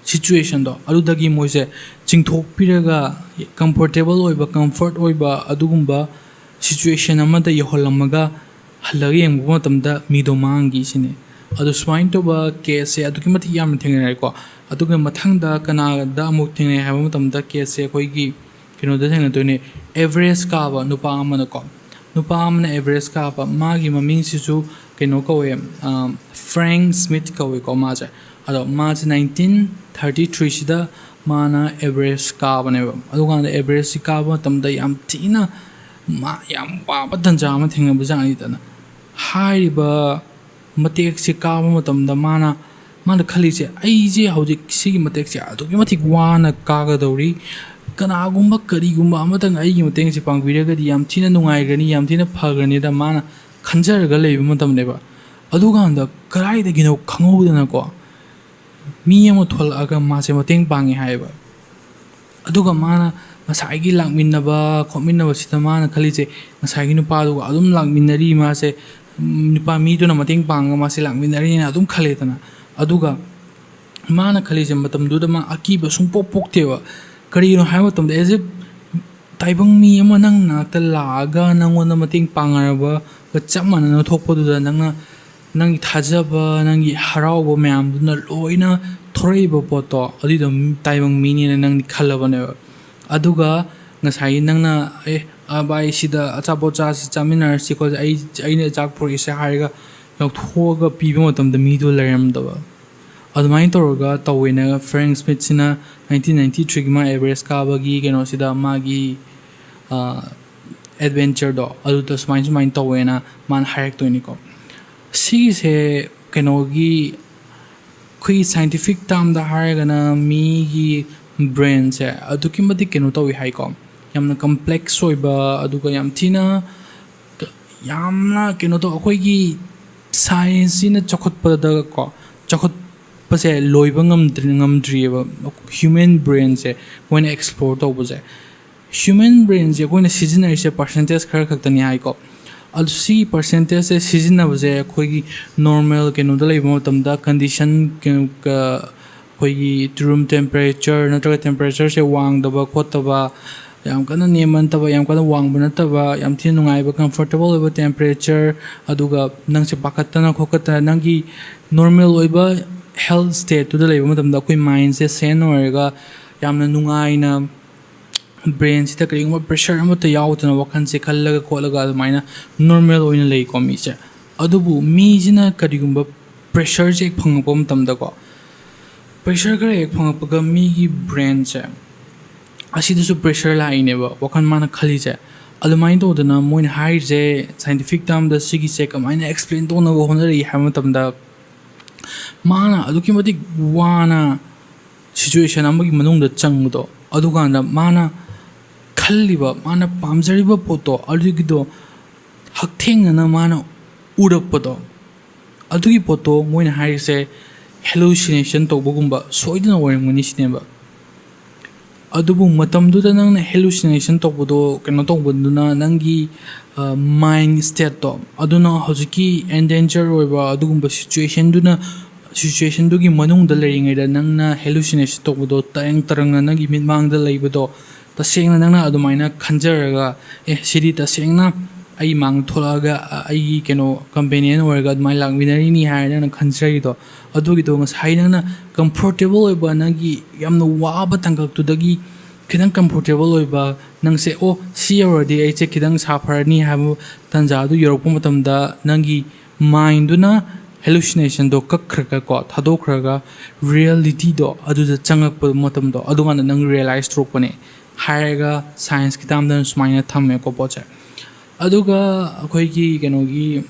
situation ꯗꯣ, ꯑꯗꯨꯗꯒꯤ ꯃꯣꯏꯁꯦ ꯆꯤꯡꯊꯣꯛꯄꯤꯔꯒ comfortable ꯑꯣꯏꯕ, comfort ꯑꯣꯏꯕ ꯑꯗꯨꯒꯨꯝꯕ situation ꯑꯃꯗ ꯌꯧꯍꯜꯂꯝꯃꯒ ꯍꯜꯂꯒ ꯌꯦꯡꯕ ꯃꯇꯝꯗ ꯃꯤꯗꯣ ꯃꯥꯡꯈꯤ ꯁꯤꯅꯤ꯫ ꯑꯗꯣ ꯁꯨꯃꯥꯏꯅ ꯇꯧꯕ case ꯁꯦ ꯑꯗꯨꯛꯀꯤ ꯃꯇꯤꯛ ꯌꯥꯝꯅ ꯊꯦꯡꯅꯔꯦꯀꯣ꯫ ꯑꯗꯨꯒ ꯃꯊꯪꯗ ꯀꯅꯥꯗ ꯑꯃꯨꯛ ꯊꯦꯡꯅꯩ ꯍꯥꯏꯕ ꯃꯇꯝꯗ, case ꯁꯦ ꯑꯩꯈꯣꯏꯒꯤ ꯀꯩꯅꯣꯗ ꯊꯦꯡꯅꯗꯣꯏꯅꯦ, Everest ꯀꯥꯕ ꯅꯨꯄꯥ ꯑꯃꯅꯀꯣ꯫ ꯅꯨꯄꯥ ꯑꯃꯅ Everest ꯀꯥꯕ, ꯃꯥꯒꯤ ꯃꯃꯤꯡꯁꯤꯁꯨ ꯀꯩꯅꯣ ꯀꯧꯋꯦ, ꯑ, Frank Smith ꯀꯧꯋꯦꯀꯣ ꯃꯥꯁꯦ꯫ ꯑꯗꯣ ꯃꯥꯁꯦ nineteen thirty three ꯁꯤꯗ ꯃꯥꯅ Everest ꯀꯥꯕꯅꯦꯕ꯫ ꯑꯗꯨꯀꯥꯟꯗ Everest ꯁꯤ ꯀꯥꯕ ꯃꯇꯝꯗ ꯌꯥꯝ ꯊꯤꯅ ꯃꯥ ꯌꯥꯝ ꯋꯥꯕ ꯇꯟꯖꯥ ꯑꯃ ꯊꯦꯡꯅꯕꯖꯥꯠꯅꯤꯗꯅ꯫ ꯍꯥꯏꯔꯤꯕ ꯃꯇꯦꯛꯁꯦ ꯀꯥꯕ ꯃꯇꯝꯗ ꯃꯥꯅ, ꯃꯥꯅ ꯈꯜꯂꯤꯁꯦ, "ꯑꯩꯁꯦ ꯍꯧꯖꯤꯛ ꯁꯤꯒꯤ ꯃꯇꯦꯛꯁꯦ ꯑꯗꯨꯛꯀꯤ ꯃꯇꯤꯛ ꯋꯥꯅ ꯀꯥꯒꯗꯧꯔꯤ, ꯀꯅꯥꯒꯨꯝꯕ ꯀꯔꯤꯒꯨꯝꯕ ꯑꯃꯇꯪ ꯑꯩꯒꯤ ꯃꯇꯦꯡꯁꯦ ꯄꯥꯡꯕꯤꯔꯒꯗꯤ ꯌꯥꯝ ꯊꯤꯅ ꯅꯨꯡꯉꯥꯏꯒꯅꯤ, ꯌꯥꯝ ꯊꯤꯅ ꯐꯒꯅꯤꯗ" ꯃꯥꯅ ꯈꯟꯖꯔꯒ ꯂꯩꯕ ꯃꯇꯝꯅꯦꯕ꯫ ꯑꯗꯨꯀꯥꯟꯗ ꯀꯗꯥꯏꯗꯒꯤꯅꯣ ꯈꯪꯍꯧꯗꯅꯀꯣ ꯃꯤ ꯑꯃ ꯊꯣꯛꯂꯛꯑꯒ ꯃꯥꯁꯦ ꯃꯇꯦꯡ ꯄꯥꯡꯉꯦ ꯍꯥꯏꯌꯦꯕ꯫ ꯑꯗꯨꯒ ꯃꯥꯅ ꯉꯁꯥꯏꯒꯤ ꯂꯥꯛꯃꯤꯟꯅꯕ ꯈꯣꯠꯃꯤꯟꯅꯕꯁꯤꯗ ꯃꯥꯅ ꯈꯜꯂꯤꯁꯦ, ꯉꯁꯥꯏꯒꯤ ꯅꯨꯄꯥꯗꯨꯒ ꯑꯗꯨꯝ ꯂꯥꯛꯃꯤꯟꯅꯔꯤ ꯃꯥꯁꯦ, ꯎꯝ, ꯅꯨꯄꯥ ꯃꯤꯗꯨꯅ ꯃꯇꯦꯡ ꯄꯥꯡꯉꯒ ꯃꯥꯁꯦ ꯂꯥꯛꯃꯤꯟꯅꯔꯤꯅ ꯑꯗꯨꯝ ꯈꯜꯂꯦꯗꯅ꯫ ꯑꯗꯨꯒ ꯃꯥꯅ ꯈꯜꯂꯤꯁꯦ, ꯃꯇꯝꯗꯨꯗ ꯃꯥ ꯑꯀꯤꯕ ꯁꯨꯡꯄꯣꯛ ꯄꯣꯛꯇꯦꯕ꯫ ꯀꯔꯤꯒꯤꯅꯣ ꯍꯥꯏꯕ ꯃꯇꯝꯗ, as if ꯇꯥꯏꯕꯪ ꯃꯤ ꯑꯃ ꯅꯪ ꯅꯥꯛꯇ ꯂꯥꯛꯑꯒ ꯅꯪꯉꯣꯟꯗ ꯃꯇꯦꯡ ꯄꯥꯡꯅꯔꯕꯒ ꯆꯞ ꯃꯥꯟꯅꯅ ꯊꯣꯛꯄꯗꯨꯗ, ꯅꯪꯅ ꯅꯪꯒꯤ ꯊꯥꯖꯕ, ꯅꯪꯒꯤ ꯍꯔꯥꯎꯕ ꯃꯌꯥꯝꯗꯨꯅ ꯂꯣꯏꯅ ꯊꯣꯔꯛꯏꯕ ꯄꯣꯠꯇꯣ, ꯑꯗꯨꯏꯗꯣ ꯇꯥꯏꯕꯪ ꯃꯤꯅꯦꯅ ꯅꯪꯗꯤ ꯈꯜꯂꯕꯅꯦꯕ꯫ ꯑꯗꯨꯒ ꯉꯁꯥꯏꯒꯤ ꯅꯪꯅ, "ꯑꯦ, "ꯑ, ꯚꯥꯏ, ꯁꯤꯗ ꯑꯆꯥꯄꯣꯠ ꯆꯥꯁꯤ, ꯆꯥꯃꯤꯟꯅꯔꯁꯤ ꯈꯣꯠꯁꯤ, ꯑꯩ, ꯑꯩꯅ ꯆꯥꯛ ꯄꯨꯔꯛꯏꯁꯦ" ꯍꯥꯏꯔꯒ ꯂꯧꯊꯣꯛꯑꯒ ꯄꯤꯕ ꯃꯇꯝꯗ ꯃꯤꯗꯣ ꯂꯩꯔꯝꯗꯕ꯫ ꯑꯗꯨꯃꯥꯏꯅ ꯇꯧꯔꯒ ꯇꯧꯋꯦꯅ ꯐ꯭ꯔꯦꯡꯛ ꯁ꯭ꯃꯤꯠꯁꯤꯅ ꯅꯥꯏꯟꯇꯤꯟ ꯅꯥꯏꯟꯇꯤ ꯊ꯭ꯔꯤꯒꯤ ꯃꯥ ꯑꯦꯚꯔꯦꯁ ꯀꯥꯕꯒꯤ ꯀꯩꯅꯣꯁꯤꯗ ꯃꯥꯒꯤ, ꯑ, ꯑꯦꯗꯚꯦꯟꯆꯔꯗꯣ ꯑꯗꯨꯗ ꯁꯨꯃꯥꯏꯅ ꯁꯨꯃꯥꯏꯅ ꯇꯧꯋꯦꯅ ꯃꯥꯅ ꯍꯥꯏꯔꯛꯇꯣꯏꯅꯤꯀꯣ꯫ ꯁꯤꯒꯤꯁꯦ ꯀꯩꯅꯣꯒꯤ, ꯑꯩꯈꯣꯏꯒꯤ ꯁꯥꯏꯟꯇꯤꯐꯤꯛ ꯇꯥꯝꯗ ꯍꯥꯏꯔꯒꯅ ꯃꯤꯒꯤ ꯕ꯭ꯔꯦꯟꯁꯦ ꯑꯗꯨꯛꯀꯤ ꯃꯇꯤꯛ ꯀꯩꯅꯣ ꯇꯧꯏ ꯍꯥꯏꯀꯣ, ꯌꯥꯝꯅ ꯀꯝꯄ꯭ꯂꯦꯛꯁ ꯑꯣꯏꯕ, ꯑꯗꯨꯒ ꯌꯥꯝ ꯊꯤꯅ, ꯌꯥꯝꯅ ꯀꯩꯅꯣ ꯇꯧ, ꯑꯩꯈꯣꯏꯒꯤ ꯁꯥꯏꯟꯁꯁꯤꯅ ꯆꯥꯎꯈꯠꯄꯗꯀꯣ, ꯆꯥꯎꯈꯠꯄꯁꯦ ꯂꯣꯏꯕ ꯉꯝꯗ꯭ꯔꯤ, ꯉꯝꯗ꯭ꯔꯤꯑꯕ ꯍ꯭ꯌꯨꯃꯦꯟ ꯕ꯭ꯔꯦꯟꯁꯦ ꯃꯣꯏꯅ ꯑꯦꯛꯁꯄ꯭ꯂꯣꯔ ꯇꯧꯕꯁꯦ꯫ ꯍ꯭ꯌꯨꯃꯦꯟ ꯕ꯭ꯔꯦꯟꯁꯦ ꯑꯩꯈꯣꯏꯅ ꯁꯤꯖꯤꯟꯅꯔꯤꯁꯦ ꯄꯥꯔꯁꯦꯟꯇꯦꯖ ꯈꯔ ꯈꯛꯇꯅꯤ ꯍꯥꯏꯀꯣ꯫ ꯑꯗꯨ ꯁꯤꯒꯤ ꯄꯥꯔꯁꯦꯟꯇꯦꯖꯁꯦ ꯁꯤꯖꯤꯟꯅꯕꯁꯦ ꯑꯩꯈꯣꯏꯒꯤ ꯅꯣꯔꯃꯦꯜ ꯀꯩꯅꯣꯗ ꯂꯩꯕ ꯃꯇꯝꯗ, ꯀꯟꯗꯤꯁꯟ ꯀꯩꯅꯣ, ꯀ-, ꯑꯩꯈꯣꯏꯒꯤ ꯔꯨꯝ ꯇꯦꯝꯄꯔꯦꯆꯔ ꯅꯠꯇ꯭ꯔꯒ ꯇꯦꯝꯄꯔꯦꯆꯔꯁꯦ ꯋꯥꯡꯗꯕ ꯈꯣꯠꯇꯕ, ꯌꯥꯝ ꯀꯟꯅ ꯅꯦꯝꯕ ꯅꯠꯇꯕ, ꯌꯥꯝ ꯀꯟꯅ ꯋꯥꯡꯕ ꯅꯠꯇꯕ, ꯌꯥꯝ ꯊꯤꯅ ꯅꯨꯡꯉꯥꯏꯕ, ꯀꯝꯐꯣꯔꯇꯦꯕꯜ ꯑꯣꯏꯕ ꯇꯦꯝꯄꯔꯦꯆꯔ, ꯑꯗꯨꯒ ꯅꯪꯁꯦ ꯄꯥꯈꯠꯇꯅ ꯈꯣꯠꯀꯠꯇꯅ ꯅꯪꯒꯤ ꯅꯣꯔꯃꯦꯜ ꯑꯣꯏꯕ ꯍꯦꯜꯠ ꯁ꯭ꯇꯦꯠꯇꯨꯗ ꯂꯩꯕ ꯃꯇꯝꯗ ꯑꯩꯈꯣꯏ ꯃꯥꯏꯟꯁꯦ ꯁꯦꯟ ꯑꯣꯏꯔꯒ ꯌꯥꯝꯅ ꯅꯨꯡꯉꯥꯏꯅ, ꯕ꯭ꯔꯦꯟꯁꯤꯗ ꯀꯔꯤꯒꯨꯝꯕ ꯄ꯭ꯔꯦꯁꯔ ꯑꯃꯠꯇ ꯌꯥꯎꯗꯅ ꯋꯥꯈꯜꯁꯦ ꯈꯜꯂꯒ ꯈꯣꯠꯂꯒ ꯑꯗꯨꯃꯥꯏꯅ ꯅꯣꯔꯃꯦꯜ ꯑꯣꯏꯅ ꯂꯩꯀꯣ ꯃꯤꯁꯦ꯫ ꯑꯗꯨꯕꯨ ꯃꯤꯁꯤꯅ ꯀꯔꯤꯒꯨꯝꯕ ꯄ꯭ꯔꯦꯁꯔꯁꯦ ꯍꯦꯛ ꯐꯪꯉꯛꯄ ꯃꯇꯝꯗꯀꯣ, ꯄ꯭ꯔꯦꯁꯔ ꯈꯔ ꯍꯦꯛ ꯐꯪꯉꯛꯄꯒ ꯃꯤꯒꯤ ꯕ꯭ꯔꯦꯟꯁꯦ ꯑꯁꯤꯗꯁꯨ ꯄ꯭ꯔꯦꯁꯔ ꯂꯥꯛꯏꯅꯦꯕ, ꯋꯥꯈꯜ ꯃꯥꯅ ꯈꯜꯂꯤꯁꯦ꯫ ꯑꯗꯨꯃꯥꯏꯅ ꯇꯧꯗꯅ ꯃꯣꯏꯅ ꯍꯥꯏꯔꯤꯁꯦ, ꯁꯥꯏꯟꯇꯤꯐꯤꯛ ꯇꯥꯝꯗ ꯁꯤꯒꯤꯁꯦ ꯀꯃꯥꯏꯅ ꯑꯦꯛꯁꯄ꯭ꯂꯦꯟ ꯇꯧꯅꯕ ꯍꯣꯠꯅꯔꯛꯏ ꯍꯥꯏꯕ ꯃꯇꯝꯗ, ꯃꯥꯅ ꯑꯗꯨꯛꯀꯤ ꯃꯇꯤꯛ ꯋꯥꯅ ꯁꯤꯆꯨꯋꯦꯁꯟ ꯑꯃꯒꯤ ꯃꯅꯨꯡꯗ ꯆꯪꯕꯗꯣ, ꯑꯗꯨꯀꯥꯟꯗ ꯃꯥꯅ ꯈꯜꯂꯤꯕ, ꯃꯥꯅ ꯄꯥꯝꯖꯔꯤꯕ ꯄꯣꯠꯇꯣ, ꯑꯗꯨꯒꯤꯗꯣ ꯍꯛꯊꯦꯡꯅꯅ ꯃꯥꯅ ꯎꯔꯛꯄꯗꯣ, ꯑꯗꯨꯒꯤ ꯄꯣꯠꯇꯣ ꯃꯣꯏꯅ ꯍꯥꯏꯔꯤꯁꯦ ꯍꯦꯂꯨꯁꯤꯅꯦꯁꯟ ꯇꯧꯕꯒꯨꯝꯕ ꯁꯣꯏꯗꯅ ꯑꯣꯏꯔꯝꯒꯅꯤ ꯁꯤꯅꯦꯕ꯫ ꯑꯗꯨꯕꯨ ꯃꯇꯝꯗꯨꯗ ꯅꯪꯅ ꯍꯦꯂꯨꯁꯤꯅꯦꯁꯟ ꯇꯧꯕꯗꯣ, ꯀꯩꯅꯣ ꯇꯧꯕꯗꯨꯅ, ꯅꯪꯒꯤ, ꯑ, ꯃꯥꯏꯟ ꯁ꯭ꯇꯦꯠꯇꯣ, ꯑꯗꯨꯅ ꯍꯧꯖꯤꯛꯀꯤ ꯑꯦꯟꯗꯦꯟꯖꯔ ꯑꯣꯏꯕ ꯑꯗꯨꯒꯨꯝꯕ ꯁꯤꯆꯨꯋꯦꯁꯟꯗꯨꯅ, ꯁꯤꯆꯨꯋꯦꯁꯟꯗꯨꯒꯤ ꯃꯅꯨꯡꯗ ꯂꯩꯔꯤꯉꯩꯗ ꯅꯪꯅ ꯍꯦꯂꯨꯁꯤꯅꯦꯁꯟ ꯇꯧꯕꯗꯣ, ꯇꯔꯪ ꯇꯔꯪꯅ ꯅꯪꯒꯤ ꯃꯤꯠꯃꯥꯡꯗ ꯂꯩꯕꯗꯣ, ꯇꯁꯦꯡꯅ ꯅꯪꯅ ꯑꯗꯨꯃꯥꯏꯅ ꯈꯟꯖꯔꯒ, "ꯑꯦ, ꯁꯤꯗꯤ ꯇꯁꯦꯡꯅ ꯑꯩ ꯃꯥꯡꯗ ꯊꯣꯛꯂꯛꯑꯒ, ꯑ, ꯑꯩꯒꯤ ꯀꯩꯅꯣ, ꯀꯝꯄꯦꯅꯤꯌꯟ ꯑꯣꯏꯔꯒ ꯑꯗꯨꯃꯥꯏꯅ ꯂꯥꯛꯃꯤꯟꯅꯔꯤꯅꯤ" ꯍꯥꯏꯔ ꯅꯪꯅ ꯈꯟꯖꯔꯤꯗꯣ, ꯑꯗꯨꯒꯤꯗꯣ ꯉꯁꯥꯏ ꯅꯪꯅ ꯀꯝꯐꯣꯔꯇꯦꯕꯜ ꯑꯣꯏꯕ, ꯅꯪꯒꯤ ꯌꯥꯝꯅ ꯋꯥꯕ ꯇꯥꯡꯀꯛꯇꯨꯗꯒꯤ ꯈꯤꯇꯪ ꯀꯝꯐꯣꯔꯇꯦꯕꯜ ꯑꯣꯏꯕ, ꯅꯪꯁꯦ, "ꯑꯣ, ꯁꯤ ꯌꯧꯔꯗꯤ ꯑꯩꯁꯦ ꯈꯤꯇꯪ ꯁꯥꯐꯔꯅꯤ" ꯍꯥꯏꯕ ꯇꯥꯟꯖꯥ ꯑꯗꯨ ꯌꯧꯔꯛꯄ ꯃꯇꯝꯗ, ꯅꯪꯒꯤ ꯃꯥꯏꯟꯗꯨꯅ ꯍꯦꯂꯨꯁꯤꯅꯦꯁꯟꯗꯣ ꯀꯛꯈ꯭ꯔꯒꯀꯣ, ꯊꯥꯗꯣꯛꯈ꯭ꯔꯒ, ꯔꯤꯌꯦꯂꯤꯇꯤꯗꯣ ꯑꯗꯨꯗ ꯆꯪꯉꯛꯄ ꯃꯇꯝꯗꯣ, ꯑꯗꯨꯀꯥꯟꯗ ꯅꯪ ꯔꯤꯌꯦꯂꯥꯏꯁ ꯇꯧꯔꯛꯄꯅꯦ ꯍꯥꯏꯔꯒ, ꯁꯥꯏꯟꯁꯀꯤ ꯇꯥꯝꯗꯅ ꯁꯨꯃꯥꯏꯅ ꯊꯝꯃꯦꯀꯣ, ꯄꯣꯠꯁꯦ꯫ ꯑꯗꯨꯒ ꯑꯩꯈꯣꯏꯒꯤ ꯀꯩꯅꯣꯒꯤ,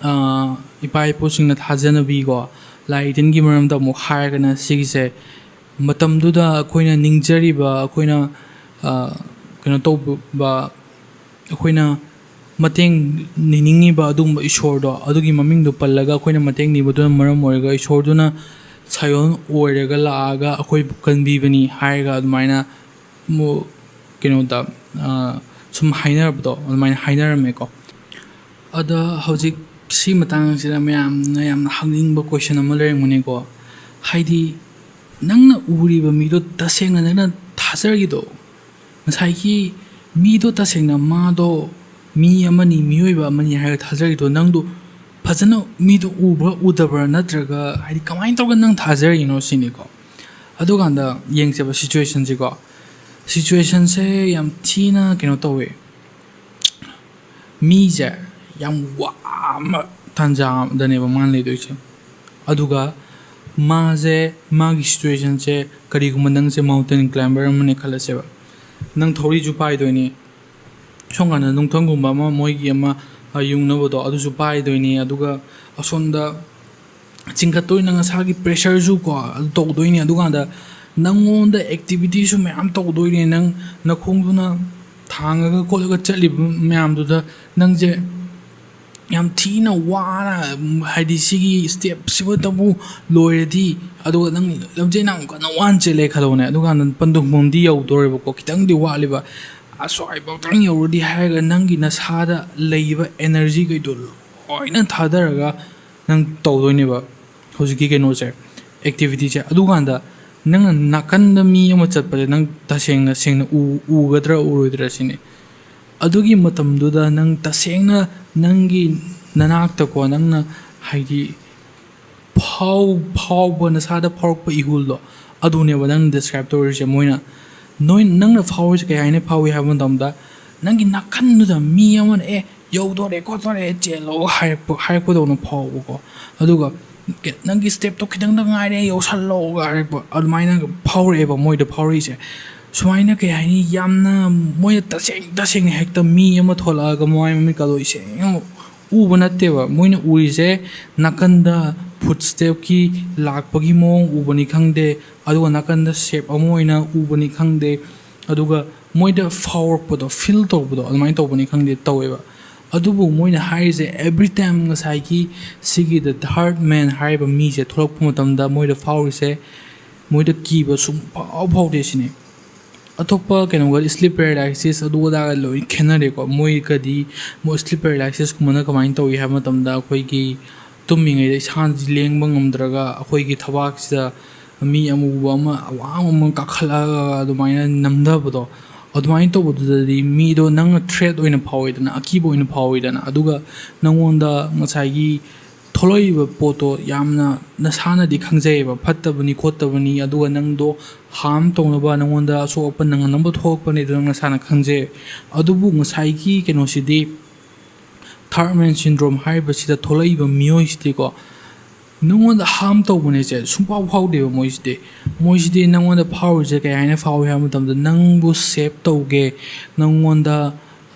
ꯑꯥ, ꯏꯄꯥ ꯏꯄꯨꯁꯤꯡꯅ ꯊꯥꯖꯅꯕꯤꯀꯣ, ꯂꯥꯏ ꯇꯤꯟꯒꯤ ꯃꯔꯝꯗ ꯑꯃꯨꯛ ꯍꯥꯏꯔꯒꯅ, ꯁꯤꯒꯤꯁꯦ ꯃꯇꯝꯗꯨꯗ ꯑꯩꯈꯣꯏꯅ ꯅꯤꯡꯖꯔꯤꯕ, ꯑꯩꯈꯣꯏꯅ, ꯑꯥ, ꯀꯩꯅꯣ ꯇꯧꯕ, ꯑꯩꯈꯣꯏꯅ ꯃꯇꯦꯡ ꯅꯤꯅꯤꯡꯉꯤꯕ ꯑꯗꯨꯒꯨꯝꯕ ꯏꯁꯣꯔꯗꯣ, ꯑꯗꯨꯒꯤ ꯃꯃꯤꯡꯗꯣ ꯄꯜꯂꯒ ꯑꯩꯈꯣꯏꯅ ꯃꯇꯦꯡ ꯅꯤꯕꯗꯨꯅ ꯃꯔꯝ ꯑꯣꯏꯔꯒ, ꯏꯁꯣꯔꯗꯨꯅ ꯁꯥꯏꯑꯣꯟ ꯑꯣꯏꯔꯒ ꯂꯥꯛꯑꯒ ꯑꯩꯈꯣꯏꯕꯨ ꯀꯟꯕꯤꯕꯅꯤ ꯍꯥꯏꯔꯒ, ꯑꯗꯨꯃꯥꯏꯅ ꯃꯣ-, ꯀꯩꯅꯣꯗ, ꯑꯥ, ꯁꯨꯝ ꯍꯥꯏꯅꯔꯕꯗꯣ, ꯑꯗꯨꯃꯥꯏꯅ ꯍꯥꯏꯅꯔꯝꯃꯦꯀꯣ꯫ ꯑꯗ ꯍꯧꯖꯤꯛ ꯁꯤ ꯃꯇꯥꯡꯁꯤꯗ ꯃꯌꯥꯝꯅ ꯌꯥꯝꯅ ꯍꯪꯅꯤꯡꯕ ꯀꯣꯏꯁꯟ ꯑꯃ ꯂꯩꯔꯝꯒꯅꯤꯀꯣ, ꯍꯥꯏꯗꯤ, ꯅꯪꯅ ꯎꯔꯤꯕ ꯃꯤꯗꯣ ꯇꯁꯦꯡꯅ ꯅꯪꯅ ꯊꯥꯖꯔꯤꯗꯣ, ꯉꯁꯥꯏꯒꯤ ꯃꯤꯗꯣ ꯇꯁꯦꯡꯅ ꯃꯥꯗꯣ ꯃꯤ ꯑꯃꯅꯤ, ꯃꯤꯑꯣꯏꯕ ꯑꯃꯅꯤ ꯍꯥꯏꯔꯒ ꯊꯥꯖꯔꯤꯗꯣ, ꯅꯪꯗꯣ ꯐꯖꯅ ꯃꯤꯗꯣ ꯎꯕ꯭ꯔꯥ ꯎꯗꯕ꯭ꯔꯥ, ꯅꯠꯇ꯭ꯔꯒ ꯍꯥꯏꯗꯤ ꯀꯃꯥꯏꯅ ꯇꯧꯔꯒ ꯅꯪ ꯊꯥꯖꯔꯤꯅꯣ ꯁꯤꯅꯤꯀꯣ꯫ ꯑꯗꯨꯀꯥꯟꯗ ꯌꯦꯡꯁꯦꯕ ꯁꯤꯆꯨꯋꯦꯁꯟꯁꯤꯀꯣ꯫ ꯁꯤꯆꯨꯋꯦꯁꯟꯁꯦ ꯌꯥꯝ ꯊꯤꯅ ꯀꯩꯅꯣ ꯇꯧꯋꯦ꯫ ꯃꯤꯁꯦ ꯌꯥꯝ ꯋꯥꯕ ꯇꯥꯟꯖꯥꯗꯅꯦꯕ ꯃꯥꯅ ꯂꯩꯗꯣꯏꯁꯦ꯫ ꯑꯗꯨꯒ ꯃꯥꯁꯦ, ꯃꯥꯒꯤ ꯁꯤꯆꯨꯋꯦꯁꯟꯁꯦ, ꯀꯔꯤꯒꯨꯝꯕ ꯅꯪꯁꯦ ꯃꯥꯎꯟꯇꯦꯟ ꯀ꯭ꯂꯥꯏꯝꯕꯔ ꯑꯃꯅꯦ ꯈꯜꯂꯁꯦꯕ꯫ ꯅꯪ ꯊꯧꯔꯤꯁꯨ ꯄꯥꯏꯗꯣꯏꯅꯤ, ꯁꯣꯝ ꯀꯥꯟꯗ ꯅꯨꯡꯊꯪꯒꯨꯝꯕ ꯑꯃ, ꯃꯣꯏꯒꯤ ꯑꯃ, ꯑ, ꯌꯨꯡꯅꯕꯗꯣ, ꯑꯗꯨꯁꯨ ꯄꯥꯏꯗꯣꯏꯅꯤ꯫ ꯑꯗꯨꯒ ꯑꯁꯣꯝꯗ ꯆꯤꯡꯈꯠꯇꯣꯏꯅꯤ, ꯅꯪ ꯅꯁꯥꯒꯤ ꯄ꯭ꯔꯦꯁꯔꯁꯨ ꯀꯣ, ꯑꯗꯨ ꯇꯧꯗꯣꯏꯅꯤ꯫ ꯑꯗꯨꯀꯥꯟꯗ ꯅꯪꯉꯣꯟꯗ ꯑꯦꯛꯇꯤꯚꯤꯇꯤꯁꯨ ꯃꯌꯥꯝ ꯇꯧꯗꯣꯏꯅꯤ꯫ ꯅꯪ ꯅꯈꯣꯡꯗꯨꯅ ꯊꯥꯡꯉꯒ ꯈꯣꯠꯂꯒ ꯆꯠꯂꯤꯕ ꯃꯌꯥꯝꯗꯨꯗ ꯅꯪꯁꯦ ꯌꯥꯝ ꯊꯤꯅ ꯋꯥꯅ, ꯍꯥꯏꯗꯤ ꯁꯤꯒꯤ ꯁ꯭ꯇꯦꯞꯁꯤꯃꯇꯕꯨ ꯂꯣꯏꯔꯗꯤ, ꯑꯗꯨꯒ ꯅꯪ ꯂꯝꯖꯦꯟ ꯌꯥꯝ ꯀꯟꯅ ꯋꯥꯅ ꯆꯦꯜꯂꯦ ꯈꯜꯂꯣꯅꯦ, ꯑꯗꯨꯀꯥꯟꯗ ꯄꯟꯊꯨꯡꯐꯝꯗꯤ ꯌꯧꯗꯣꯔꯦꯕꯀꯣ, ꯈꯤꯇꯪꯗꯤ ꯋꯥꯠꯂꯤꯕ, ꯑꯁ꯭ꯋꯥꯏꯐꯥꯎꯇꯪ ꯌꯧꯔꯗꯤ ꯍꯥꯏꯔꯒ ꯅꯪꯒꯤ ꯅꯁꯥꯗ ꯂꯩꯕ ꯑꯦꯅꯔꯖꯤꯈꯩꯗꯣ ꯂꯣꯏꯅ ꯊꯥꯗꯔꯒ ꯅꯪ ꯇꯧꯗꯣꯏꯅꯦꯕ ꯍꯧꯖꯤꯛꯀꯤ ꯀꯩꯅꯣꯁꯦ, ꯑꯦꯛꯇꯤꯚꯤꯇꯤꯁꯦ꯫ ꯑꯗꯨꯀꯥꯟꯗ ꯅꯪꯅ ꯅꯥꯀꯟꯗ ꯃꯤ ꯑꯃ ꯆꯠꯄꯁꯦ ꯅꯪ ꯇꯁꯦꯡꯅ ꯁꯦꯡꯅ ꯎ-, ꯎꯒꯗ꯭ꯔꯥ ꯎꯔꯣꯏꯗ꯭ꯔꯥ ꯁꯤꯅꯤ꯫ ꯑꯗꯨꯒꯤ ꯃꯇꯝꯗꯨꯗ ꯅꯪ ꯇꯁꯦꯡꯅ ꯅꯪꯒꯤ ꯅꯅꯥꯛꯇꯀꯣ, ꯅꯪꯅ ꯍꯥꯏꯗꯤ ꯐꯥꯎ-, ꯐꯥꯎꯕ, ꯅꯁꯥꯗ ꯐꯥꯎꯔꯛꯄ ꯏꯍꯨꯜꯗꯣ, ꯑꯗꯨꯅꯦꯕ ꯅꯪ ꯗꯤꯁꯀ꯭ꯔꯥꯏꯞ ꯇꯧꯔꯤꯁꯦ꯫ ꯃꯣꯏꯅ ꯅꯣꯏ, ꯅꯪꯅ ꯐꯥꯎꯔꯤꯁꯦ ꯀꯩ ꯍꯥꯏꯅ ꯐꯥꯎꯏ ꯍꯥꯏꯕ ꯃꯇꯝꯗ, ꯅꯪꯒꯤ ꯅꯥꯀꯟꯗꯨꯗ ꯃꯤ ꯑꯃꯅ "ꯑꯦ, ꯌꯧꯗꯣꯔꯦ ꯈꯣꯠꯇꯣꯔꯦ, ꯆꯦꯜꯂꯣ" ꯍꯥꯏꯔꯛꯄ, ꯍꯥꯏꯔꯛꯄꯗꯧꯅ ꯐꯥꯎꯕꯀꯣ꯫ ꯑꯗꯨꯒ ꯀꯦ-, "ꯅꯪꯒꯤ ꯁ꯭ꯇꯦꯞꯇꯣ ꯈꯤꯇꯪꯗ ꯉꯥꯏꯔꯦ, ꯌꯧꯁꯜꯂꯣꯒ" ꯍꯥꯏꯔꯛꯄ, ꯑꯗꯨꯃꯥꯏꯅ ꯐꯥꯎꯔꯛꯑꯦꯕ ꯃꯣꯏꯗ ꯐꯥꯎꯔꯛꯏꯁꯦ꯫ ꯁꯨꯃꯥꯏꯅ, ꯀꯩ ꯍꯥꯏꯅꯤ, ꯌꯥꯝꯅ ꯃꯣꯏꯅ ꯇꯁꯦꯡ ꯇꯁꯦꯡꯅ ꯍꯦꯛꯇ ꯃꯤ ꯑꯃ ꯊꯣꯛꯂꯛꯑꯒ ꯃꯃꯥꯏ ꯃꯃꯤꯠꯀꯗꯣ ꯏꯁꯦꯡꯅ ꯎꯕ ꯅꯠꯇꯦꯕ꯫ ꯃꯣꯏꯅ ꯎꯔꯤꯁꯦ ꯅꯥꯀꯟꯗ ꯐꯨꯠ ꯁ꯭ꯇꯦꯞꯀꯤ ꯂꯥꯛꯄꯒꯤ ꯃꯑꯣꯡ ꯎꯕꯅꯤ ꯈꯪꯗꯦ, ꯑꯗꯨꯒ ꯅꯥꯀꯟꯗ ꯁꯦꯞ ꯑꯃ ꯑꯣꯏꯅ ꯎꯕꯅꯤ ꯈꯪꯗꯦ, ꯑꯗꯨꯒ ꯃꯣꯏꯗ ꯐꯥꯎꯔꯛꯄꯗꯣ, ꯐꯤꯜ ꯇꯧꯕꯗꯣ, ꯑꯗꯨꯃꯥꯏꯅ ꯇꯧꯕꯅꯤ ꯈꯪꯗꯦ, ꯇꯧꯋꯦꯕ꯫ ꯑꯗꯨꯕꯨ ꯃꯣꯏꯅ ꯍꯥꯏꯔꯤꯁꯦ, every time ꯉꯁꯥꯏꯒꯤ ꯁꯤꯒꯤ The Third Man ꯍꯥꯏꯔꯤꯕ ꯃꯤꯁꯦ ꯊꯣꯛꯂꯛꯄ ꯃꯇꯝꯗ ꯃꯣꯏꯗ ꯐꯥꯎꯔꯤꯁꯦ, ꯃꯣꯏꯗ ꯀꯤꯕ ꯁꯨꯡꯐꯥꯎ ꯐꯥꯎꯗꯦ ꯁꯤꯅꯤ꯫ ꯑꯇꯣꯞꯄ ꯀꯩꯅꯣꯒ, ꯁ꯭ꯂꯤꯞ ꯄꯦꯔꯥꯂꯥꯏꯁꯤꯁ ꯑꯗꯨ ꯑꯗꯥꯒ ꯂꯣꯏ ꯈꯦꯠꯅꯔꯦꯀꯣ꯫ ꯃꯣꯏꯒꯗꯤ, ꯃꯣꯏ ꯁ꯭ꯂꯤꯞ ꯄꯦꯔꯥꯂꯥꯏꯁꯤꯁꯀꯨꯝꯕꯅ ꯀꯃꯥꯏꯅ ꯇꯧꯏ ꯍꯥꯏꯕ ꯃꯇꯝꯗ, ꯑꯩꯈꯣꯏꯒꯤ ꯇꯨꯝꯃꯤꯉꯩꯗ ꯏꯁꯥꯁꯤ ꯂꯦꯡꯕ ꯉꯝꯗ꯭ꯔꯒ, ꯑꯩꯈꯣꯏꯒꯤ ꯊꯕꯥꯛꯁꯤꯗ ꯃꯤ ꯑꯃꯨꯕ ꯑꯃ ꯑꯋꯥꯡꯕ ꯑꯃ ꯀꯥꯈꯠꯂꯛꯑꯒ ꯑꯗꯨꯃꯥꯏꯅ ꯅꯝꯊꯕꯗꯣ, ꯑꯗꯨꯃꯥꯏꯅ ꯇꯧꯕꯗꯨꯗꯗꯤ ꯃꯤꯗꯣ ꯅꯪꯅ ꯊ꯭ꯔꯦꯠ ꯑꯣꯏꯅ ꯐꯥꯎꯋꯤꯗꯅ, ꯑꯀꯤꯕ ꯑꯣꯏꯅ ꯐꯥꯎꯋꯤꯗꯅ꯫ ꯑꯗꯨꯒ ꯅꯪꯉꯣꯟꯗ ꯉꯁꯥꯏꯒꯤ ꯊꯣꯛꯂꯛꯏꯕ ꯄꯣꯠꯇꯣ ꯌꯥꯝꯅ ꯅꯁꯥꯅꯗꯤ ꯈꯪꯖꯩꯌꯦꯕ, ꯐꯠꯇꯕꯅꯤ ꯈꯣꯠꯇꯕꯅꯤ, ꯑꯗꯨꯒ ꯅꯪꯗꯣ ꯍꯥꯔꯝ ꯇꯧꯅꯕ, ꯅꯪꯉꯣꯟꯗ ꯑꯁꯣꯛ ꯑꯄꯟ ꯅꯪꯍꯟꯅꯕ ꯊꯣꯛꯂꯛꯄꯅꯦ, ꯑꯗꯨ ꯅꯪ ꯅꯁꯥꯅ ꯈꯪꯖꯩ꯫ ꯑꯗꯨꯕꯨ ꯉꯁꯥꯏꯒꯤ ꯀꯩꯅꯣꯁꯤꯗꯤ, ꯊꯥꯔꯠ ꯃꯦꯟ ꯁꯤꯟꯗ꯭ꯔꯣꯝ ꯍꯥꯏꯔꯤꯕꯁꯤꯗ ꯊꯣꯛꯂꯛꯏꯕ ꯃꯤꯑꯣꯏꯁꯤꯗꯤꯀꯣ, ꯅꯪꯉꯣꯟꯗ ꯍꯥꯔꯝ ꯇꯧꯕꯅꯦꯁꯦ ꯁꯨꯡꯐꯥꯎ ꯐꯥꯎꯗꯦꯕ ꯃꯣꯏꯁꯤꯗꯤ꯫ ꯃꯣꯏꯁꯤꯗꯤ ꯅꯪꯉꯣꯟꯗ ꯐꯥꯎꯔꯤꯁꯦ ꯀꯩ ꯍꯥꯏꯅ ꯐꯥꯎꯏ ꯍꯥꯏꯕ ꯃꯇꯝꯗ, ꯅꯪꯕꯨ ꯁꯦꯞ ꯇꯧꯒꯦ, ꯅꯪꯉꯣꯟꯗ,